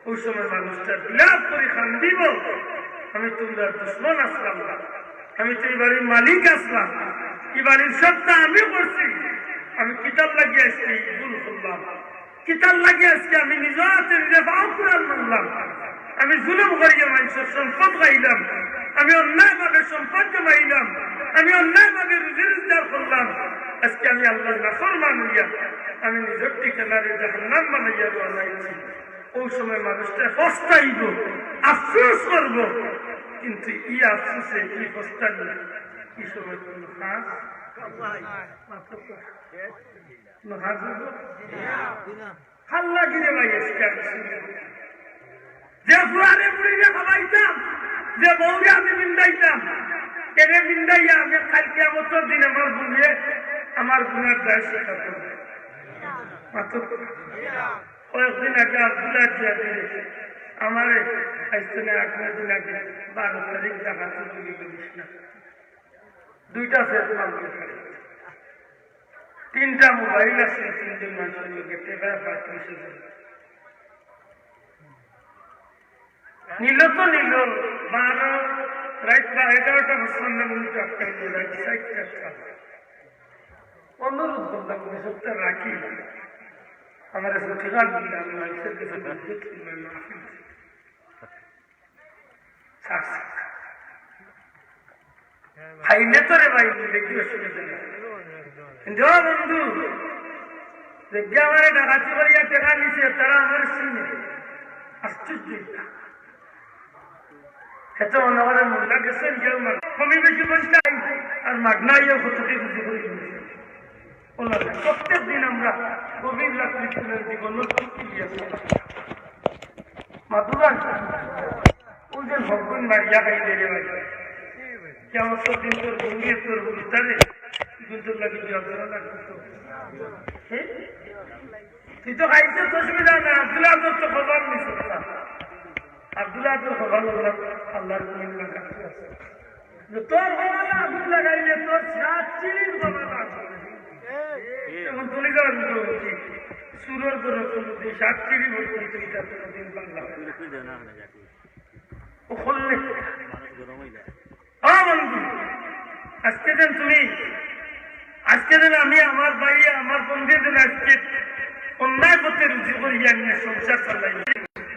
ওই সময় মানুষটা বিলাপ করি কান্দিবো, "আমি তুমরার দুশমন আছলাম না, আমি তো এই বাড়ির মালিক আছলাম, এই বাড়ির সবটা আমি করছি, আমি কিতার লাগি আজকে এই ভুল করলাম?" কিতার লাগি আজকে আমি নিজ আতে নিজে পাও কুড়াল মারলাম? আমি জুলুম করিয়া মানষর সম্পদ খাইলাম, আমি অন্যায়ভাবে সম্পদ জমাইলাম, আমি অন্যায়ভাবে রুজি রোজগার করলাম। আজকে আমি আল্লাহর নাফরমান অইয়া আমি নিজর ঠিকানারে জাহান্নাম বানাইয়া রওনা অইছি। ওই সময় মানুষটা পস্তাইবো, আফসোস করবো, কিন্তু ই আফসোসে, ই পস্তানি, ই সময় কোনো কাজ, কোনো কাজ অইবো? কার লাগি রে ভাই, আজকে আমি শুনি। যে ফুয়ারে বুড়িরে খাওয়াইতাম, যে বউরে আমি বিন্দাইতাম, এরে বিন্দাইয়া আমি কাইল কিয়ামতর দিন আমার বউয়ে আমার গুনার দায় স্বীকার করবে। মাত্র কয়েকদিন আগে আব্দুল্লাহ জিয়া দিলে আমারে আইসতে না, আট নয় দিন আগে, বারো তারিখ ডাকাতি চুরি করিস না। দুইটা সেট মাল করে। তিনটা মোবাইল আছে, তিনজন মানুষর লগে টেকা পঁয়ত্রিশ হাজার। নিল তো নিল, বারো, রাইত বা এগারোটা পর্যন্ত মিনিট আটকাইল, রাইত চারটা। অনুরোধ করলাম, সবটা রাখি। আমার কাছে ঠিকানা দিলে আমি মানুষের কাছে বলতে চাই, আমি মাফি চাই। খাইলে তো রে ভাই, দেখি অসুবিধা নাই। কিন্তু ও বন্ধু, দেখি আমারে ডাকাতি করিয়া টেকা নিছে, তারা আমার চিনে। আশ্চর্য এটা। এত মনে করে মোল্লা গেছেন, কেউ মাগ-, কমি বেশি বলতে আই, আর মাগনা আইয়া কতটি রুজি করি দিয়েছে। ওনারা প্রত্যেক দিন আমরা গভীর রাত্রি তুলে জীবন ঝুঁকি দিয়ে আসি। মাতুবান, ওই যে ভগবান মারিয়া খাই দে রে ভাই। কিয়ামতর দিন তোর বন্ধু তোর বন্ধু তারে, কিন্তু তোর লাগি জবাব দেওয়া লাগবে তো। হ্যাঁ? তুই তো খাইছিস, অসুবিধা নাই, আব্দুল আদর তো খবর নিস না। আব্দুল আদর খবর হলো আল্লাহর কমিটি লাগা। যে তোর কপালে আগুন লাগাইলে তোর সাত চিড়ির কপালে আগুন। এখন তুলি যাওয়ার মতো হচ্ছে। সুরর করে কোনোদিন সাত চিড়ি পর্যন্ত এটা কোনোদিন বাংলা হয় না। ও করলে। ও বন্ধু, আজকে যেন তুমি, আজকে যেন আমি আমার ভাই, আমার বন্ধু যেন আজকে অন্যায় পথে রুজি করিয়া আমি সংসার চালাই।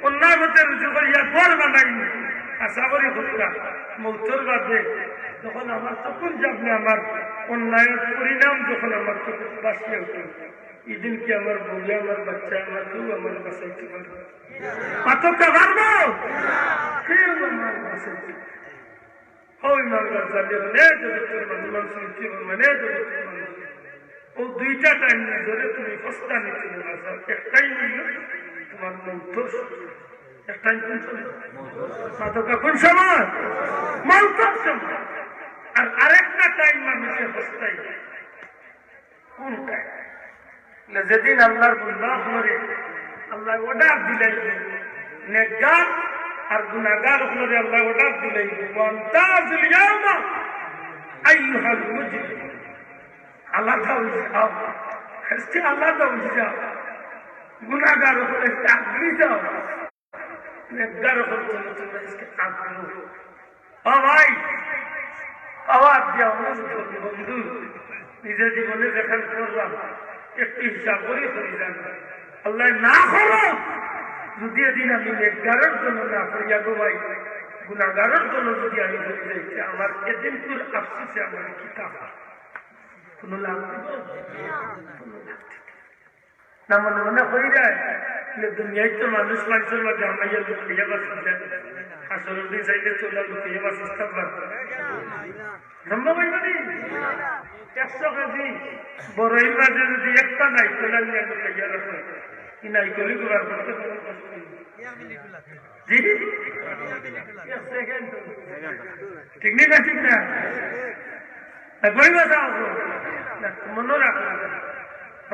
অন্যায় পথে রুজি করিয়া ঘর বানাইনি। আশা করি হুজুরা, মৌতর বাদে যখন আমার চকুর সামনে আমার অন্যায়ের পরিণাম যখন আমার চকুত ভাসিয়া উঠে, এই দিন কি আমার বউয়ে, আমার বাচ্চায়, আমার কেউ আমার বাঁচাইতে পারবো? পাতকা পারবো? কেউ আমার বাঁচাইতে পারবো না। ও ইমাম গাজ্জালী, মানে জগতের মানুষ, ইমাম সুয়ুতী, মানে জগতের মানুষ। ও দুইটা টাইম নিজরে তুমি ফস্তা নিতে না, স্যার। একটাই নিল তোমার মৌতর সময়। একটাই কোন সময়? মাতকা কোন সময়? মৌতর সময়। আর আরেকটা টাইম মানুষের ফস্তাই। কোন টাইম? না, যেদিন আল্লাহর বন্দা অকলরে আল্লাহ অর্ডার দিলাইব, নেককার আর গুনাহগার অকলরে আল্লাহ অর্ডার দিলাইব, "ওয়ামতাজুল ইয়াওমা আইয়ুহাল মুজরিমুন।" আলাদা অই যাও, আজকে আলাদা অই যাও। গুনাহগার অকল আজকে আগলি যাও। নেককার অকল, তোমরা আজকে আগলো। ও ভাই, আওয়াজ দিয়া অনুরোধ করি, বন্ধু, নিজে জীবনে যেখান করলাম, একটু হিসাব করি করি যান। আল্লাহ না করো, যদি এদিন আমি নেককারর দলো না করিয়া গো ভাই, গুনাহগারর দলো যদি আমি করি যাই, তে আমার এদিন তোর আফসোসে আমার কিতা হয়? কোনো লাভ হইব? না, মনে মনে কই যায়, যে দুনিয়ায় তো মানুষ মানুষের মাঝে হামাইয়া লুকাইয়া বাঁচি যায়, হাসরের দিন চাইলে তোলা লুকাইয়া বাঁচিস থাকবা। সম্ভব হইব নি? একশো কেজি বড়ইর মাঝে যদি একটা নাইকল আনিয়া লুকাইয়া রাখো, এই নাইকলই গুলা করতে পারো কষ্ট হইব। জি? এক সেকেন্ড। ঠিক নি না, ঠিক না? না, কই কথা আছে? না, মনে রাখো।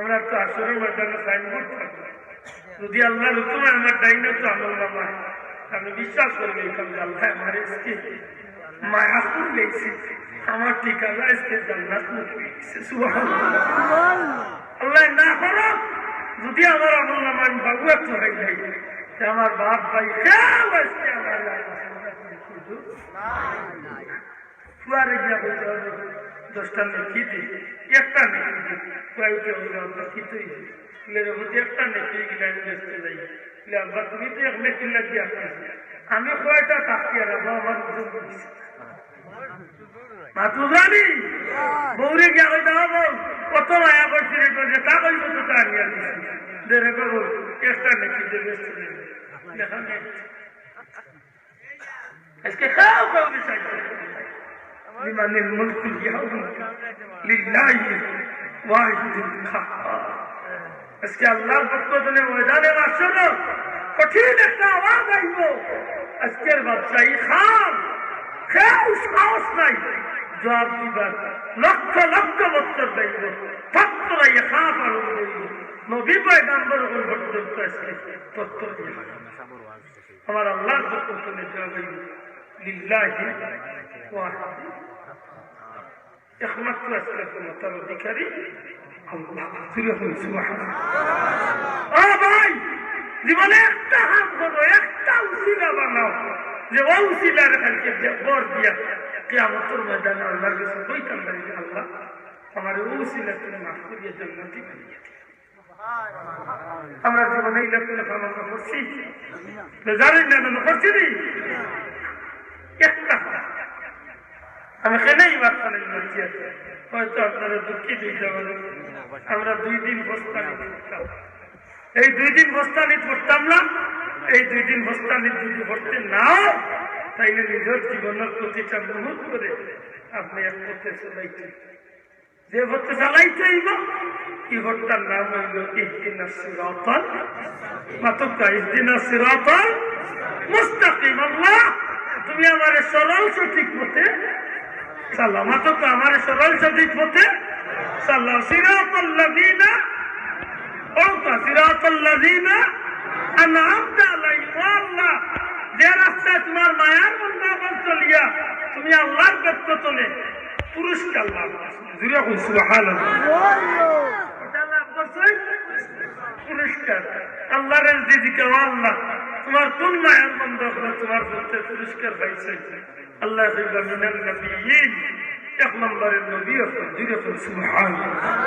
আমরা তো হাসরের ময়দানে সাইনবোর্ড থাকবে। যদি আল্লাহর হুকুমে আমার ডাইনে তো আমল নামা, আমি বিশ্বাস করবো এখানে আল্লাহ আমার আজকে মায়া করলে আমার ঠিকানা আজকে জান্নাত মুখী হয়ে গেছে। সুবহানাল্লাহ। আল্লাহ না করো, যদি আমার আমল নামা আমি বাবু একটু হয়ে যাই, যে আমার বাপ ভাই কেউ আজকে আমার ফুয়ারে গিয়া বলতে হবে, দশটা নেকি দি, একটা নেকি দি, ফুয়া উঠে বলবে, "আব্বা, কি তুই?" বলে, "রে, বুঝি একটা নেকি গিলা আমি বেচতে যাই।" বলে, "আব্বা, তুমি তো এক নেকি লাগি আসতেছো, আমি কয়টা থাকতে আর আব্বা আমার বুঝে বুঝছি।" মাতু জানি, বউরে গিয়া কইতে হবে, "কত মায়া করছি রে, তোর যে তা কইছো তো তা আনিয়া দিছি। দে রে বাবু, একটা নেকি দে, বেচতে যাই।" দেখা নেই। আজকে কেউ কেউ বিষয় করে। লিমানিল মুলকুল ইয়াউম লিল্লাহি ওয়াহিদিল কাহহার। আজকে আল্লাহর পক্ষ থেকে ময়দানে মাহশর কঠিন একটা আওয়াজ আইব। আজকের বাদশাহী খান, কেউ সাহস নাই জবাব দিবার। লক্ষ লক্ষ বছর যাইব, থরথরাইয়া কাঁপ আরম্ভ হইব। নবী পয়গাম্বর পর্যন্ত আজকে থরথরাইয়া আমার আল্লাহর পক্ষ থেকে জবাব হইল, লিল্লাহি ওয়াহদাহু। একমাত্র আজকে ক্ষমতার অধিকারী আল্লাহ। জোরে বলুন, সুবহানাল্লাহ। ও ভাই, জীবনে একটা কাম করো, একটা উসিলা বানাও, যে ও উসিলার কালকে যে বর দিয়া কিয়ামতের ময়দানে আল্লাহর কাছে কইতাম পারি, "আল্লাহ, আমার ও উসিলা তুমি মাফ করিয়া জান্নাতি বানিয়ে দিও।" আমরা জীবনে ইলা কোনো কাম আমরা করছি? তো জানেন না, আমরা করছি নি? একটা। আমি এখানেই মাঝখানে বলছি আর কি। হয়তো আপনারা দুঃখিত হইতে পারেন। আমরা দুই দিন বস্তানি করতাম। এই দুই দিন বস্তানি করতাম না, এই দুই দিন বস্তানি যদি করতে না হয়, তাইলে নিজের জীবনের প্রতিটা মুহূর্ত করে আপনি এক পথে চলাইতে যে পথে চালাইতে হইব, এই পথটার নাম হইল ইহদিনাস সিরাতাল, মাতুক্কা, ইহদিনাস সিরাতাল মুস্তাকিম। আল্লাহ, তুমি আমারে সরল সঠিক পথে চালাও। মাতুক্কা, আমারে সরল সঠিক পথে চালাও। সিরাতাল্লাযিনা, অউতা, সিরাতাল্লাযিনা আনআমতা আলাইহিম। ও আল্লাহ, যে রাস্তায় তোমার মায়ার বন্দা অকল চলিয়া তুমি আল্লাহর পক্ষ তলে পুরস্কার লাভ করছে। জোরে কই সুবহানাল্লাহ। এটা লাভ করছে পুরস্কার। আল্লাহরে যদি জিজ্ঞাসা, "ও আল্লাহ, তোমার কোন মায়ার বন্দা অকলে তোমার পথে পুরস্কার পাইছে?" আল্লাহ কইবা, "মিনান নাবিয়্যিন", এক নম্বরের নবী অকল। জোরে কই সুবহানাল্লাহ।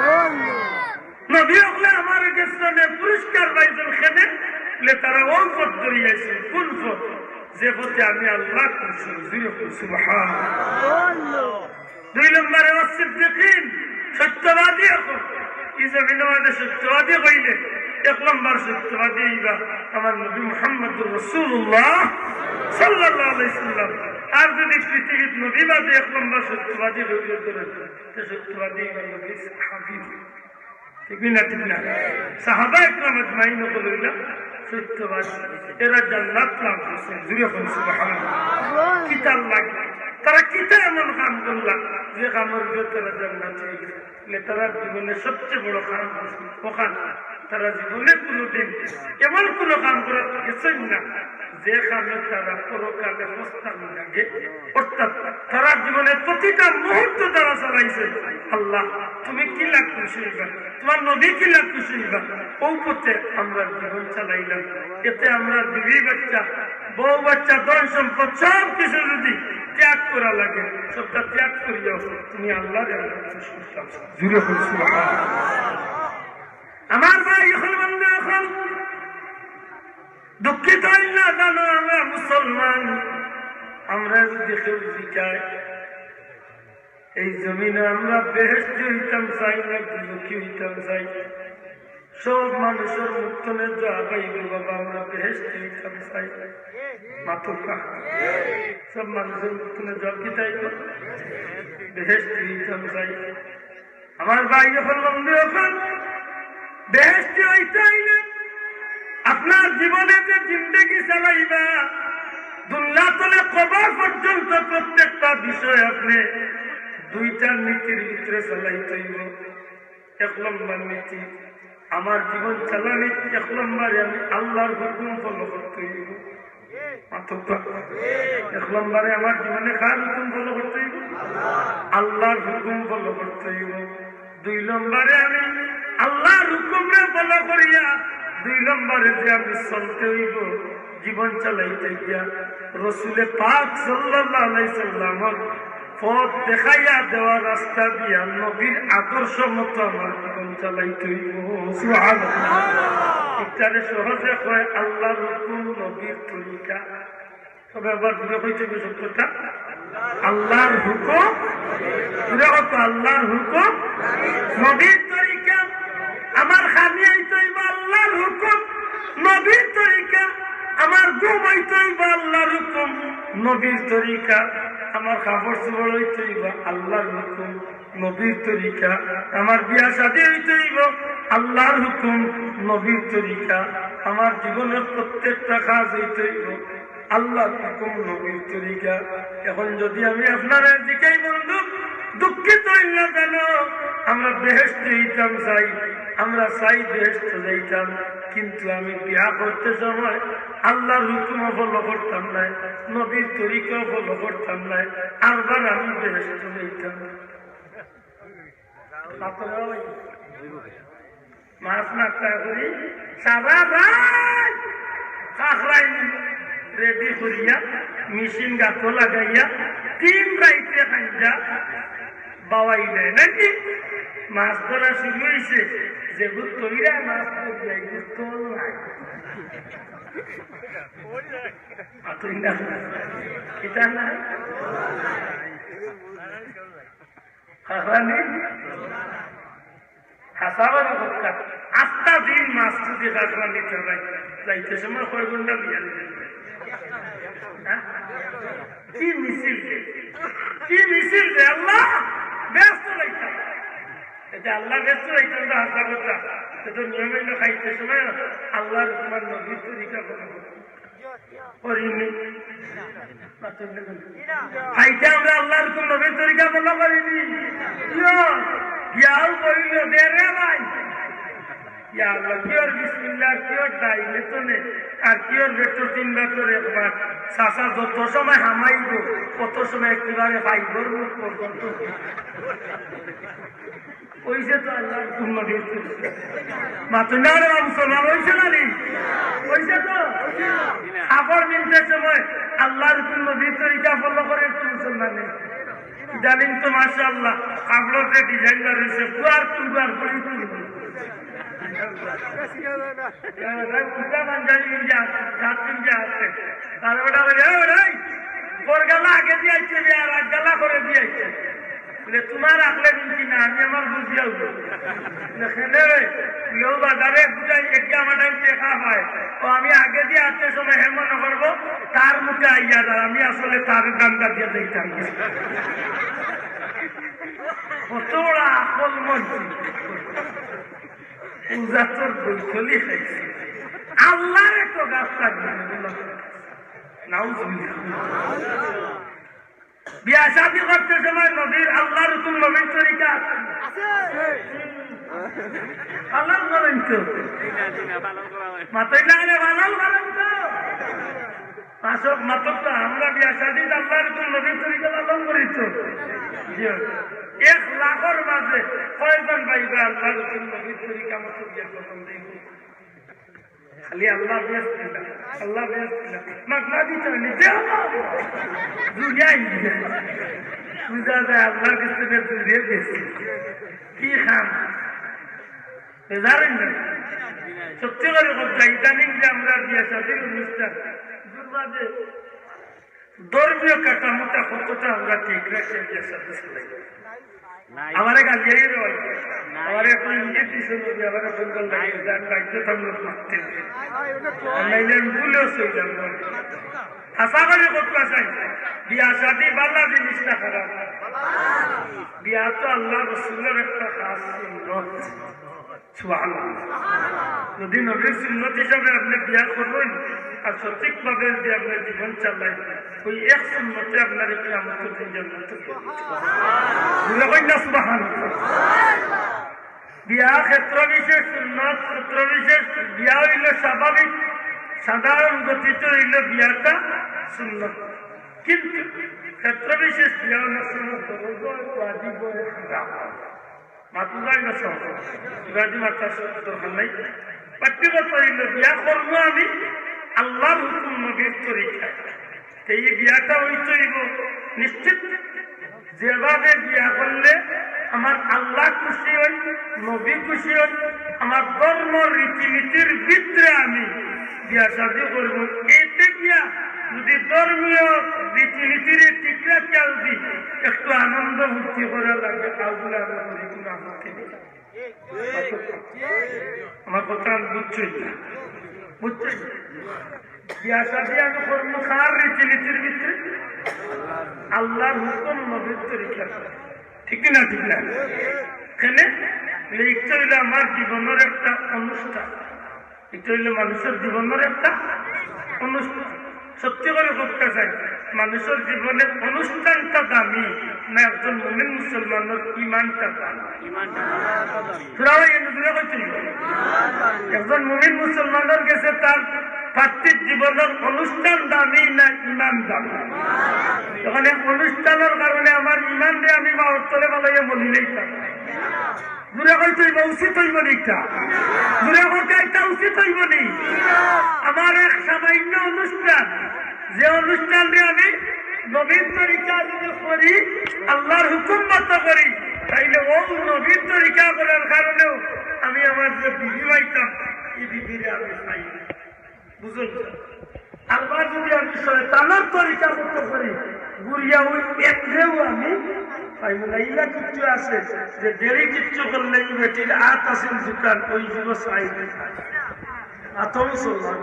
নবী অকলে আমার গেছে পুরস্কার পাইছইন কেনে? বলে, তারা অউ পথ ধরিয়া আইছইন। কোন পথ? যে পথে আমি আল্লাহ খুশি। জোরে কই সুবহানাল্লাহ। দুই নম্বরে, ওয়াস সিদ্দিকিন, সত্যবাদী অকল। এই জমিনর মাঝে সত্যবাদী অইলে এক নম্বর সত্যবাদী অইবা আমার নবী মুহাম্মদুর রাসূলুল্লাহ সাল্লাল্লাহু আলাইহি ওয়াসাল্লাম। আর যদি পৃথিবীর নবী বাদে এক নম্বর সত্যবাদী অইলে, তে সত্যবাদী অইবা নবীর সাহাবী। ঠিক না, ঠিক না? সাহাবা একরাম আজমাইন অকল অইলা সত্যবাদী। এরা জান্নাত লাভ করছে। জোরে কই সুবহানাল্লাহ। কিতার লাগি? তারা কিতা এমন কাম করলা যে কামর ভিতরে তারা জান্নাত হয়ে গেছে? মানে তারা জীবনে সবচেয়ে বড় কাম করছে। ওখান তারা জীবনে কোনোদিন এমন কোনো কাম করা গেছেন না যে কামে তারা পরকালে পস্তানি লাগে। অর্থাৎ তারা জীবনের প্রতিটা মুহূর্ত তারা চালাইছে, "আল্লাহ, তুমি কিলা খুশি অইবা, তোমার নবী কিলা খুশি অইবা, অউ পথে আমরা জীবন চালাইলাম।" এতে আমরা বিবি বাচ্চা বউ বাচ্চা, ধন সম্পদ, সব কিছু যদি ত্যাগ করা লাগে, সবটা ত্যাগ করিয়াও তুমি আল্লাহরে আল্লাহ খুশি করতাম। জুরে করি সুবহানাল্লাহ। আমার ভাই, অখন বন্ধু, অখন দুঃখিত অইন না, জানো আমরা মুসলমান, আমরা যদি কেউ জিকায়, এই জমিনে আমরা বেহেশতি অইতাম চাই না দুজখি অইতাম চাই? সব মানুষর মুখ থনে জবাব আইবো, বাবা, আমরা বেহেশতি অইতাম চাই। মাতুক্কা। সব মানুষর মুখ থনে জবাব কিতা আইবো? বেহেশতি অইতাম চাই। আমার ভাই অকল, বন্ধু অকল, বেহেশতি অইতে অইলে আপনার জীবনে যে জিন্দেগি চালাইবা, দুনিয়া তনে কবর পর্যন্ত প্রত্যেকটা বিষয়ে আপনে দুইটা নীতির ভিতরে চালাইতে অইবো। এক নম্বর নীতি, আমার জীবন চালানি এক নম্বরে আমি আল্লাহর হুকুম ফলো করতে অইবো। মাতুক্কা। এক নম্বরে আমার জীবনে কার হুকুম ফলো করতে অইবো? আল্লাহর হুকুম ফলো করতে অইবো। দুই নম্বরে আমি আল্লাহর হুকুমরে ফলো করিয়া দুই নম্বরে যে আমি চলতে অইবো, জীবন চালাইতে গিয়া রসুলে পাক সাল্লাল্লাহু আলাইহি সাল্লামর পথ দেখাইয়া দেওয়া রাস্তা দিয়া নবীর আদর্শ মতো আমার জীবন চালাইতে অইবো। সুবহানাল্লাহ। ইটারে সহজে কয় আল্লাহর হুকুম, নবীর তরিকা। তবে আবার জুরে কইতে অইবো সত্যটা, আল্লাহর হুকুম, জুরে কইতো আল্লাহর হুকুম, নবীর তরিকা। আমার খানি অইতে অইবো আল্লাহর হুকুম, নবীর তরিকা। আমার ঘুম অইতে অইবো আল্লাহর হুকুম, নবীর তরিকা। আমার কাপড় চোপড় অইতে অইবো আল্লাহর হুকুম, নবীর তরিকা। আমার বিয়া শাদী অইতে অইবো আল্লাহর হুকুম, নবীর তরিকা। আমার জীবনের প্রত্যেকটা কাজ অইতে অইবো আল্লাহর হুকুম, নবীর তরিকা। এখন যদি আমি আপনারে জিকাই, বন্ধু, দুঃখিত অইন না জানো, আমরা বেহেশতি অইতাম চাই, আমরা চাই বেহেশত যাইতাম, কিন্তু আমি বিয়া করতে সময় আল্লাহর হুকুমও ফলো করতাম নায়, নবীর তরিকাও ফলো করতাম নায়, আরবার আমি বেহেশত যাইতাম। মাছ মারতা করি সারা রাইত কাঁকড়াইন রেডি করিয়া, মেশিন গাতো লাগাইয়া, তিন রাইতে খাইয়া বাওয়াই দেয় নাকি? মাছ ধরা শুরু অইছে, যেগুত তৈরা মাছ ধরিয়া, এগুত তো নাই। আতুই না। কিতা না? কাঁকড়ানি? হাছা করি কউক্কা। আস্তা দিন মাছ যদি কাঁকড়ানি চড়াই, যাইতে সময় কয় ঘন্টা বিয়াল? হ্যাঁ? কি মিছিল রে? কি মিছিল রে? আল্লাহ বেহেস্ত যাইতাম। এতে আল্লাহ বেহেস্ত যাইতাম তো হাছা কথা। তো, তো নিয়ম অইলো খাইতে সময় আল্লাহর হুকুম আর নবীর তরিকা ফলো করতে। করিনি। খাইতে আমরা আল্লাহর হুকুম নবীর তরিকা ফলো করিনি। ইয়ো, ইয়াও করিল দে রে ভাই। ইয়া আল্লাহ, কিওর বিসমিল্লাহ, কিওর ডাইলে তো নে, আর কিওর বেটো তিনবার তোর একবার। চাচা যত সময় হামাইবো, তত সময় একেবারে ফাইবর মুখ পর্যন্ত। অইছে তো আল্লাহর হুকুম নবীর তরিকা। মাতো না রে বাবা, মুসলমান অইছে না নি? অইছে তো? কাপড় কিনতে সময় আল্লাহর হুকুম নবীর তরিকা ফলো করে তো মুসলমানে। ইদানিং তো মাশাআল্লাহ, কাপড়র যে ডিজাইন বার অইছে, পুয়ার তুলবার পরেই তুলবো। এ, ভাই, কুর্তা পাঞ্জাবি পিন্দিয়া, শার্ট পিন্দিয়া আছে। তার বেটা বলে, "এ, ভাই, পর গালা আগে দিয়া আইছে রে, আর আগ গালা পরে দিয়া আইছে।" বলে, "তোমার আকলে কিনছি না, আমি আমার বুঝিয়া উঠবো।" বলে, "কেনে রে?" বলে, "ও বাজারে এক দুটাই, এক গামা টাইম টেকা পায়। ও আমি আগে দিয়া আটতে সময় হে মনে করবো, তার মুখে আইয়া যার, আমি আসলে তার ধান্দা দিয়া যাইতাম।" কত বড় আকল মন। পূজা তোর বৈঠলি খাইছে। আল্লাহরে তো গাছ লাগবে না। নাউজুবিল্লাহ। বিয়া শাদী করতে সময় নবীর, আল্লাহর হুকুম নবীর তরিকা আছে। আছে। আল্লাহ বলেন তো। মাথায় না আনে পালন করেন তো। আসল মাতক তো আমরা বিয়া শাদী আল্লাহর হুকুম নবীর তরিকা পালন করি তো। জি। এক লাখর মাঝে কয়জন ভাই বা আল্লাহর হুকুম নবীর তরিকা মতো বিয়া করবেন দেখুন। খালি আল্লাহ বেহেস্ত দিলা, আল্লাহ বেহেস্ত দিলা। মাগনা দিতে হয়নি, দে আল্লাহ। দুনিয়ায় নিয়ে। বুঝা যায় আল্লাহর কাছ থেকে দূরে গেছে। কি খান? বেজার হইল না? সত্যি করে বলতে, ইদানিং যে আমরা বিয়া শাদীর অনুষ্ঠান, দুর্বাদে ধর্মীয় কাঠামোটা কতটা আমরা ঠিক রাখি, বিয়া শাদী চালাই। নাই। আমারে গালিয়াই রয়। নাই। আমারে এখন ইঙ্গিত দিছে, যদি আমারে ফোন করলে, নাই। যান বাধ্য থাকলে মারতে হবে। আর নাইলে আমি ভুলেও চলে যাবো। আশা করি করতে চাই, বিয়া শাদী বালা জিনিস না খারাপ। বিয়া তো আল্লাহ রসুলের একটা খাস সুন্নত। সুবহানাল্লাহ। যদি নবীর সুন্নত হিসাবে আপনি বিয়া করবেন আর সঠিকভাবে যদি আপনি জীবন চালাইবেন, ওই এক সুন্নতে আপনার কিয়ামতের দিন জান্নাতে নিয়ে যাবে। জোরে কইন না সুবহানাল্লাহ। বিয়া ক্ষেত্র বিশেষ সুন্নত, ক্ষেত্র বিশেষ। বিয়া হইল স্বাভাবিক, সাধারণ গতিতে হইল বিয়াটা সুন্নত, কিন্তু ক্ষেত্র বিশেষ বিয়া অনেক সময় ফরজ হয়, ওয়াজিব হয়, হারাম হয়। মাতু যায় না সব। ইবাদি মাতার দরকার নাই। ব্যক্তিগত হইল বিয়া করবো আমি আল্লাহর হুকুম নবীর তরিকায়। তো এই বিয়াটা হইতে হইব নিশ্চিত, যেভাবে বিয়া করলে আমার আল্লাহ খুশি হই, নবী খুশি হই, আমার ধর্ম রীতিনীতির ভিতরে আমি বিয়া শাদী করবো। এতে গিয়া যদি ধর্মীয় রীতিনীতির ঠিক রাখিয়া যদি একটু আনন্দ ফুর্তি করা লাগে, তাহলে আমি করি, কোনো আপত্তি নেই। আমার কথা আমি বুঝছি না, বুঝছি না। বিয়া শাদী আমি করবো কার রীতিনীতির ভিতরে? আল্লাহর হুকুম, নবীর তরিকা। ঠিক কি না? ঠিক না? কেনে? লিখতে হইলে আমার জীবনের একটা অনুষ্ঠান। এটা হইল মানুষের জীবনের একটা অনুষ্ঠান। সত্যি করে বলতে চাই, মানুষের জীবনে অনুষ্ঠানটা দামি না একজন মুমিন মুসলমানের ইমানটা দামি? ইমানটা দামি। সুতরাং এই নজরে কইতে হইব। একজন মুমিন মুসলমানের কাছে তার পার্থিব জীবনের অনুষ্ঠান দামি না ইমান দামি? যখন এক অনুষ্ঠানের কারণে আমার ইমানরে আমি বাবার তলে ফালাইয়া মলি লইতাম, জোরে কইতে হইব, উচিত হইব নি এটা? জোরে কইতে এটা উচিত হইব নি? আমার এক সামান্য অনুষ্ঠান, যে অনুষ্ঠান দিয়ে আমি নবীর তরিকা যদি করি, আল্লাহর হুকুম মতো করি, তাইলে ও নবীর তরিকা করার কারণেও আমি আমার যে বিবি পাইতাম, এই বিবিরে আমি পাই না। বুঝুন তো? আবার যদি আমি শয়তানের তরিকা মতো করি, ঘুরিয়া ওই একরেও আমি পাইব না। ইলা কিচ্ছু আছে যে দেরি কিচ্ছু করলে এই বেটির আত আছিল দোকান, ওই জীব চাই। আতও চললাম।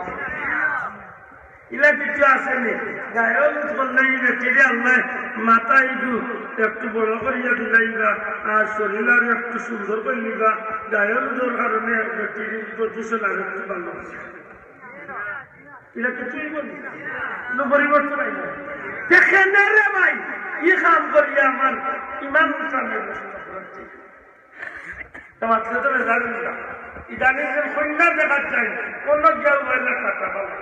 ইলা কিচ্ছু আছে নি? গায়ে হলুদ করলে এই বেটিরে আল্লাহ মাথা ইদু একটু বড় করিয়া দিলাইবা, আর শরীর আর একটু সুন্দর করে নিবা। গায়ে হলুদর কারণে বেটির প্রদূষণ আর একটু ভালো। এটা কিছুই বলি। কোনো পরিবর্তন নাই। দেখেন না রে ভাই, ই কাম করিয়া আমার ইমান উঠানে নষ্ট করেছে। তো মাতলে তো বেজার হইল না। ইদানিং যে কন্যা দেখার যায়, অন্য গিয়া মোবাইলে টাকা পাবো।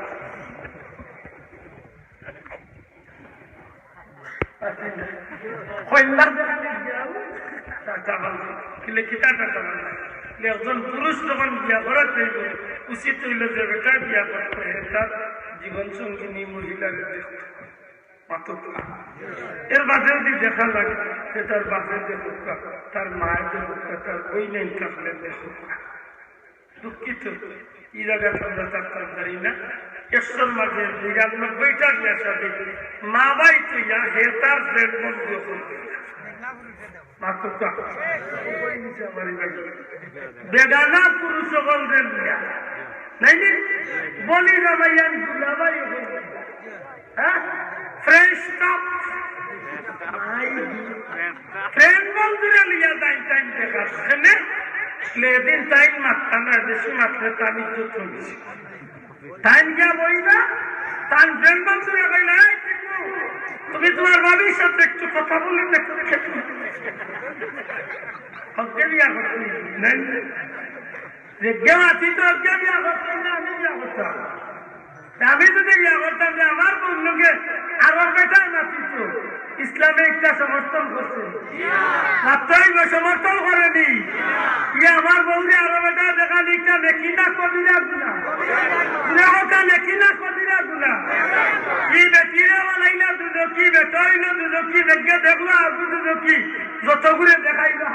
কইন্যা দেখা গেল, টাকা পাবো। কিলে কিতা টাকা পাবো? কিলে একজন পুরুষ যখন বিয়া করার চাইব, উচিত হইল যে বেটা বিয়া করতে হয়, তার জীবন সঙ্গিনী মহিলারে দেখতে। মাতুক্কা। এর বাদে যদি দেখা লাগে যে তার বাপে দেখুক্কা, তার মায়ে দেখুক্কা, তার বইনে থাকলে দেখুক্কা। দুঃখিত, এই জায়গায় আমরা থাকতাম পারি না। একশোর মাঝে নিরানব্বইটা বিয়া শাদী মা বাই তুইয়া হে তার ফ্রেন্ড বন্ধু করবে। মাতুক্কা। বেগানা পুরুষ হকল রে বিয়া। নাই নি? বলি না ভাই, আমি দুলাভাই হকল। হ্যাঁ? Friend staff. ফ্রেন্ড বন্ধুরে লিয়া যাই টাইম দেখা। এখানে লেদিন টাইম মাততা না, বেশি মাতলে তো আমি তো থমছি। টাইম গিয়া বই না, তার ফ্রেন্ড বন্ধুরে কইলা, "এই টিকু, তুমি তোমার ভাবির সাথে একটু কথা বলে দেখো।" হকলে বিয়া করতে নাই। যে গে মাতি তো গে বিয়া করতে না, আমি বিয়া করতাম। তা আমি যদি বিয়া করতাম যে আমার বন্ধুকে আরো বেটায় মাতি তো ইসলামে একটা সমর্থন করছে। মাত্রই বা সমর্থন করেনি। ইয়ে আমার বউরে আরো বেটায় দেখা নিকটা দেখি না কবিরা গুনা। অইলো দুজকি, দেখে দেখলো আর দুজকি, যত ঘুরে দেখাইলো।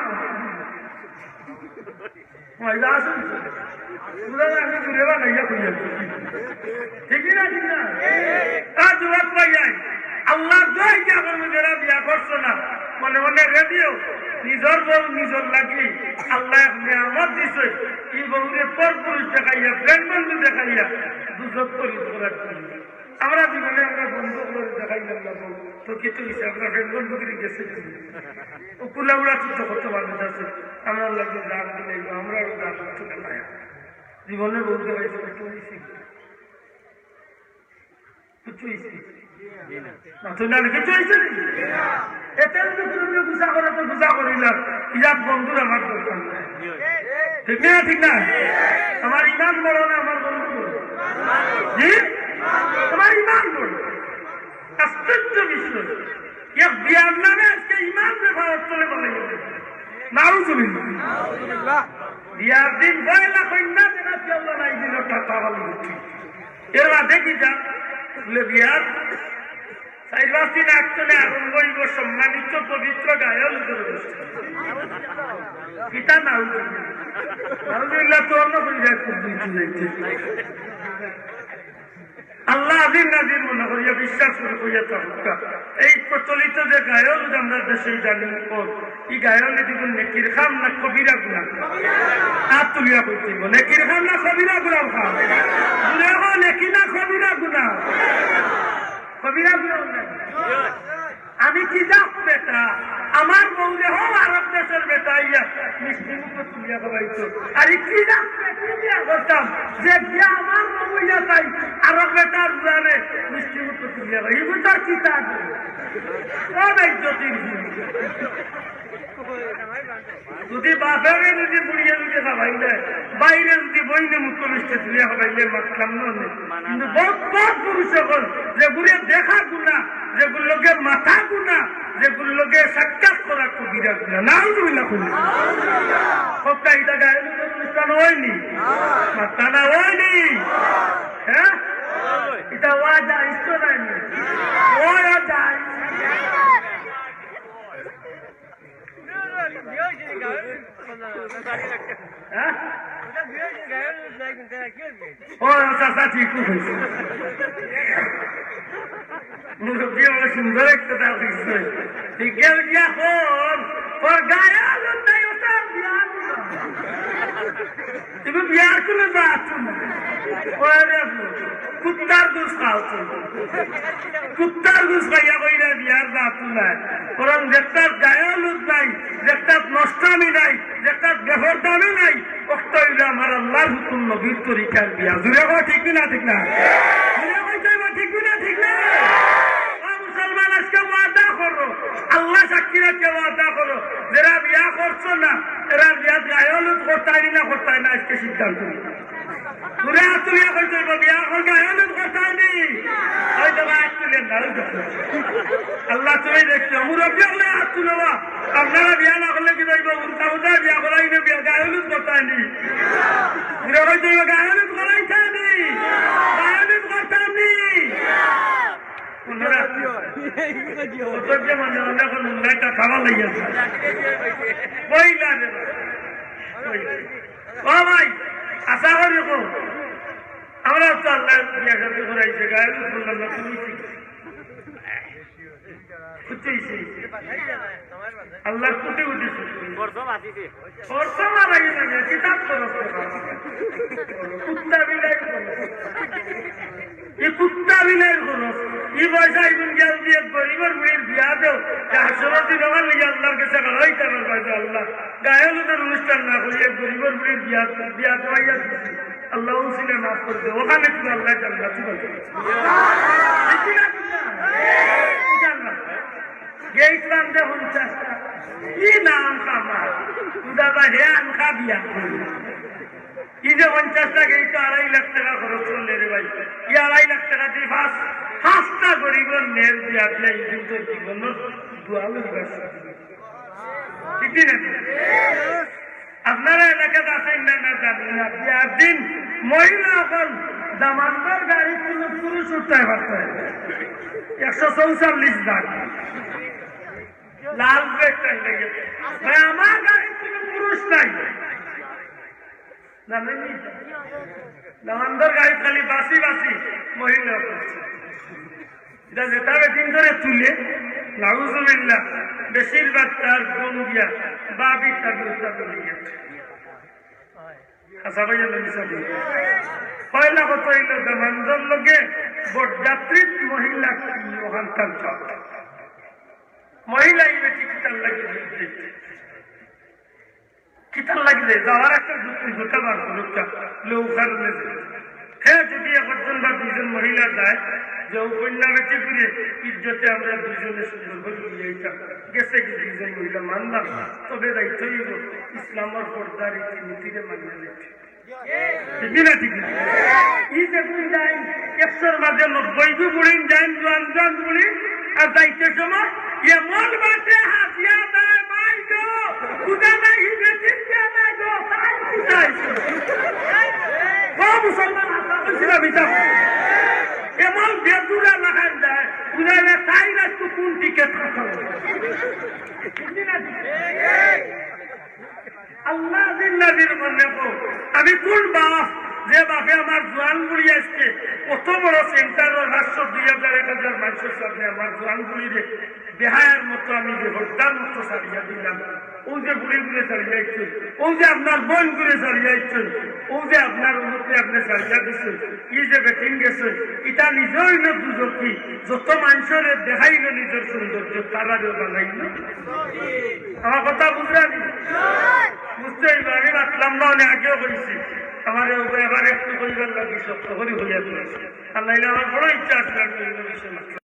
ময়দা আসুন। বুঝা যায়, আমি ঘুরে বানাইয়া কইয়া দিছি। ঠিক না, ঠিক না? তার জবাব পাই যাই। আল্লাহর দোয়াই কি আমার নিজেরা বিয়া করছো না? মনে মনে রেডিও, নিজর বউ নিজর লাগি। আল্লাহ এক নিয়ামত দিছে, এই বউরে পর পুরুষ দেখাইয়া, ফ্রেন্ড বন্ধু দেখাইয়া, দুজক তৈরি করার জন্য। আমরা জীবনে আমরা বন্ধু করে দেখাইলাম না বউ, তো কি তো হইছে? আমরা ফ্রেন্ড বন্ধু করে গেছে। ও কুলাউড়া তো করতে পারবে না, আমরা লাগে দাম দিলে আমরাও দাম করতে পারি। জীবনে বলতে পারছি না, কিছু হইছে? কিছু হইছে? না, তো না, কিছু হইছে নি? এতে যদি কোনো কেউ গুছা করে, তো গুছা করি না। ইয়াত বন্ধুর আমার দরকার নাই। ঠিক না, ঠিক না? আমার ইমান বড় না, আমার বন্ধু বড়? জি? আমার ইমান বড়। আশ্চর্য বিষয়। এক বিয়ার নামে আজকে ইমান যে ভারত চলে বলে গেছে। নাউজুবিল্লাহ। বিয়ার দিন পয়লা কন্যা যেটা কি আল্লাহ নাই দিল, টাকা ভালো উঠি। এর বাদে কি যা? বলে বিয়ার চার পাঁচ দিন আগ থেকে আরম্ভ হইব সম্মানিত পবিত্র গায়ে হলুদের অনুষ্ঠান। পিতা নাউজুবিল্লাহ। নাউজুবিল্লাহ তো অন্য পরিবার খুব দিতে যাইতে। আল্লাহ আজিম নাজির মনে করিয়া বিশ্বাস করে কইয়া থাকুক। এই প্রচলিত যে গায়ে হলুদ আমরা দেশে জানি, ও, এই গায়ে হলুদ এগুলো নেকির কাম না কবিরা গুনাহ? হাত তুলিয়া কইতে হইব, নেকির কাম না কবিরা গুনাহ? জুড়ে হো, নেকি না কবিরা গুনাহ? কবিরা গুনাহ না? আমি কি জাত বেটা? আমার বউরে হো আরব দেশের বেটা আইয়া মিষ্টি মুখ তুলিয়া খাওয়াইতো। আরে কি জাত বেটা বিয়া করতাম যে গিয়া আমার বউ ইয়া তাই আরব বেটার দুয়ারে মিষ্টি মুখ তুলিয়া খাওয়াই? ইগু তার কি তা? ও বেইজ্জতির জিনিস। যদি বাপেরে যদি বুড়িয়ে যদি খাওয়াইলে, বাইরে যদি বইনে মুখ মিষ্টি তুলিয়া খাওয়াইলে মাতলাম না অনেক। কিন্তু বহুত বড় পুরুষ সকল যেগুলো দেখা গুণা, যেগুলোর লগে মাথা গুণা, যেগুলোর লগে সাক্ষাৎ করা কবিরা গুণা। নাউজুবিল্লাহ কইলে। হক্কা ইটা গায়ে হলুদের অনুষ্ঠান হয়নি? মাতানা হয়নি? হ্যাঁ? ইটা ওয়া যায়, ইষ্ট যায়নি? ওয়া যায়। হ্যাঁ? ও, চাচা ঠিক কইছে। মুরব্বী আমার সুন্দর একটা দাম দিচ্ছে। ঠিক আছে, বিয়া কর। ওর গায়ে হলুদ নাই, ওটা বিয়া না। তুমি বিয়ার কোনো যা আছো না। ওরে কুত্তার দুষ খাও তুমি। কুত্তার দুষ খাইয়া কইরা বিয়ার যা আছো না। বরং যেটার গায়ে হলুদ নাই, যেটার নষ্টামি নাই, যেটার বেহরদামি নাই, উক্ত অইলো আমার আল্লাহর হুকুম, নবীর তরিকার বিয়া। জুরে কও ঠিক না, ঠিক না? জুরে কইতে অইবো ঠিক না, ঠিক না? ও মুসলমান, আজকে ওয়াদা করো, আল্লাহ সাক্ষী রাখিয়া ওয়াদা করো, যেরা বিয়া করছো না, এরা বিয়াত গায়ে হলুদ করতায় নি না করতায় না, আজকে সিদ্ধান্ত নিও। জুরে হাত তুলিয়া কইতে অইবো, বিয়া করলে গায়ে হলুদ করতায় নি? হয়তো বা হাত তুলেন না, হয়তো। আল্লাহ তুমি দেখছো, মুরব্বী হলে হাত তুলো বা। আপনারা বিয়া না করলে কি যাইব? উল্টা উল্টা বিয়া করাই না, বিয়া গায়ে হলুদ করতায় নি। বুড়া ভাই, তুমি গায়ে হলুদ করাইতায় নি? গায়ে হলুদ করতায় নি? ওনারা কত যে মানে, ওনারা এখন উন্নয়নটা খাওয়া লাগিয়েছে। কই না রে ভাই? কই? ও ভাই, আশা করি কো। আমরা তো আল্লাহ বিয়া শাদী করাইছে, গায়ে হলুদ করলাম না, তুমি ঠিক। বুঝছো? আল্লাহর কোটি কোটি শুকরিয়া। খরচ বাঁচিছে। খরচ বাঁচাই না, কিতাব খরচ করে। কুত্তা বিলাই খরচ। এই কুত্তা বিলাই খরচ। এই পয়সা এখন গেল দিয়ে গরিবের বুড়ির বিয়া দেও। যে হাসরের দিন আমার লিগে আল্লাহর কাছে খাড়াইতে আমার কাছে, "আল্লাহ, গায়ে হলুদের অনুষ্ঠান না করি এক গরিবের বুড়ির বিয়া, বিয়া দেওয়াইয়া দিছি।" আল্লাহ উসিলে মাফ করে দেও, ওখানে তুমি আল্লাহ জান্নাতি বানাই। ঠিক কি না? ঠিক না? গেইট বান্ধে পঞ্চাশটা। কি নাম খামা? উদা বা হে আনখা বিয়া। এই যে পঞ্চাশটা গেইট তো আড়াই লাখ টাকা খরচ করলে রে ভাই। এই আড়াই লাখ টাকা দিয়ে পাঁচ, পাঁচটা গরিবের মেয়ের বিয়া দিয়া এই দিন তো জীবনের দোয়া লইবার। ঠিক কি না? আপনারা এলাকাত আছেন না, না জানি না। বিয়ার দিন মহিলা অকল দামান্দর গাড়িত কুনু পুরুষ উঠতায় পারতো না। একশো চৌচল্লিশ দাগ, লাল ব্রেক টাইম লেগে। ভাই, আমার গাড়িত কুনু পুরুষ নাই, জানেননি? দামান্দর গাড়িত খালি বাসি বাসি মহিলা উঠছে। ইটা যেটা বেটিন ধরে তুলে, নাউজুবিল্লাহ, বেশিরভাগ তার গুণ দিয়া বাবি তাবি উঠা তুলি গেছে। আচ্ছা ভাই, আমি মিছা বলি। পয়লা কথা অইল, দামান্দর লগে বরযাত্রীত মহিলা কি ওখানকার জব? মহিলা এই বেটি কিতার লাগি? কিতার লাগি রে? যাওয়ার একটা যুক্তি, যেটা বার করুক্কা, লৌকার মধ্যে। হ্যাঁ, যদি একজন বা দুইজন মহিলা যায়, যে ও কন্যা বেটি করে ইজ্জতে আমরা দুইজনে সুন্দর করে বিয়ে হইতাম, গেছে কি দুইজন মহিলা মানলাম, তবে দায়িত্ব হইল ইসলামের পর্দা রীতিনীতিরে মানিয়া নিতে। ঠিক না? ঠিক না? এই যে দুই লাইন, একশোর মাঝে নব্বই গু বুড়িন যাইন, জোয়ান জোয়ান বুড়িন, আর যাইতে সময় এমন বাটে হাতিয়া দেয়, মাই গো, বুঝা নাই, ই বেটিন কে না গো, তাই বুঝাই। ও মুসলমান, হাসা বুঝি না, বিচার। এমন বেদুরা লাগান দেয়, বুঝা না, তাই না, তো কোন দিকে থাকো? বুঝি না, ঠিক? আল্লাহ দিন নাজির মনে কো। আমি কোন বাপ, যে বাপে আমার জোয়ান বুড়ি আজকে অত বড় সেন্টারর পাঁচশো, দুই হাজার, এক হাজার মানুষের সামনে আমার জোয়ান বুড়িরে বেহায়ার মতো আমি বেপর্দার মতো ছাড়িয়া দিলাম। ও যে বুড়ি ঘুরে ছাড়িয়া আইছেন, ও যে আপনার বোন ঘুরে ছাড়িয়া আইছেন, ও যে আপনার উন্নতি আপনি ছাড়িয়া দিচ্ছেন, এই যে বেটিন গেছে, এটা নিজেও হইল দুজকি। যত মানুষের দেখাইল নিজের সৌন্দর্য, তারারে বানাইল। আমার কথা বুঝলেন? বুঝতে হইব, আমি মাতলাম না, অনেক আগেও কইছি। আমার এবার একটু কইবার লাগি শক্ত করে হইয়া পড়েছে। আর নাইলে আমার বড় ইচ্ছা আছে আমি এই বিষয়ে মাতলাম।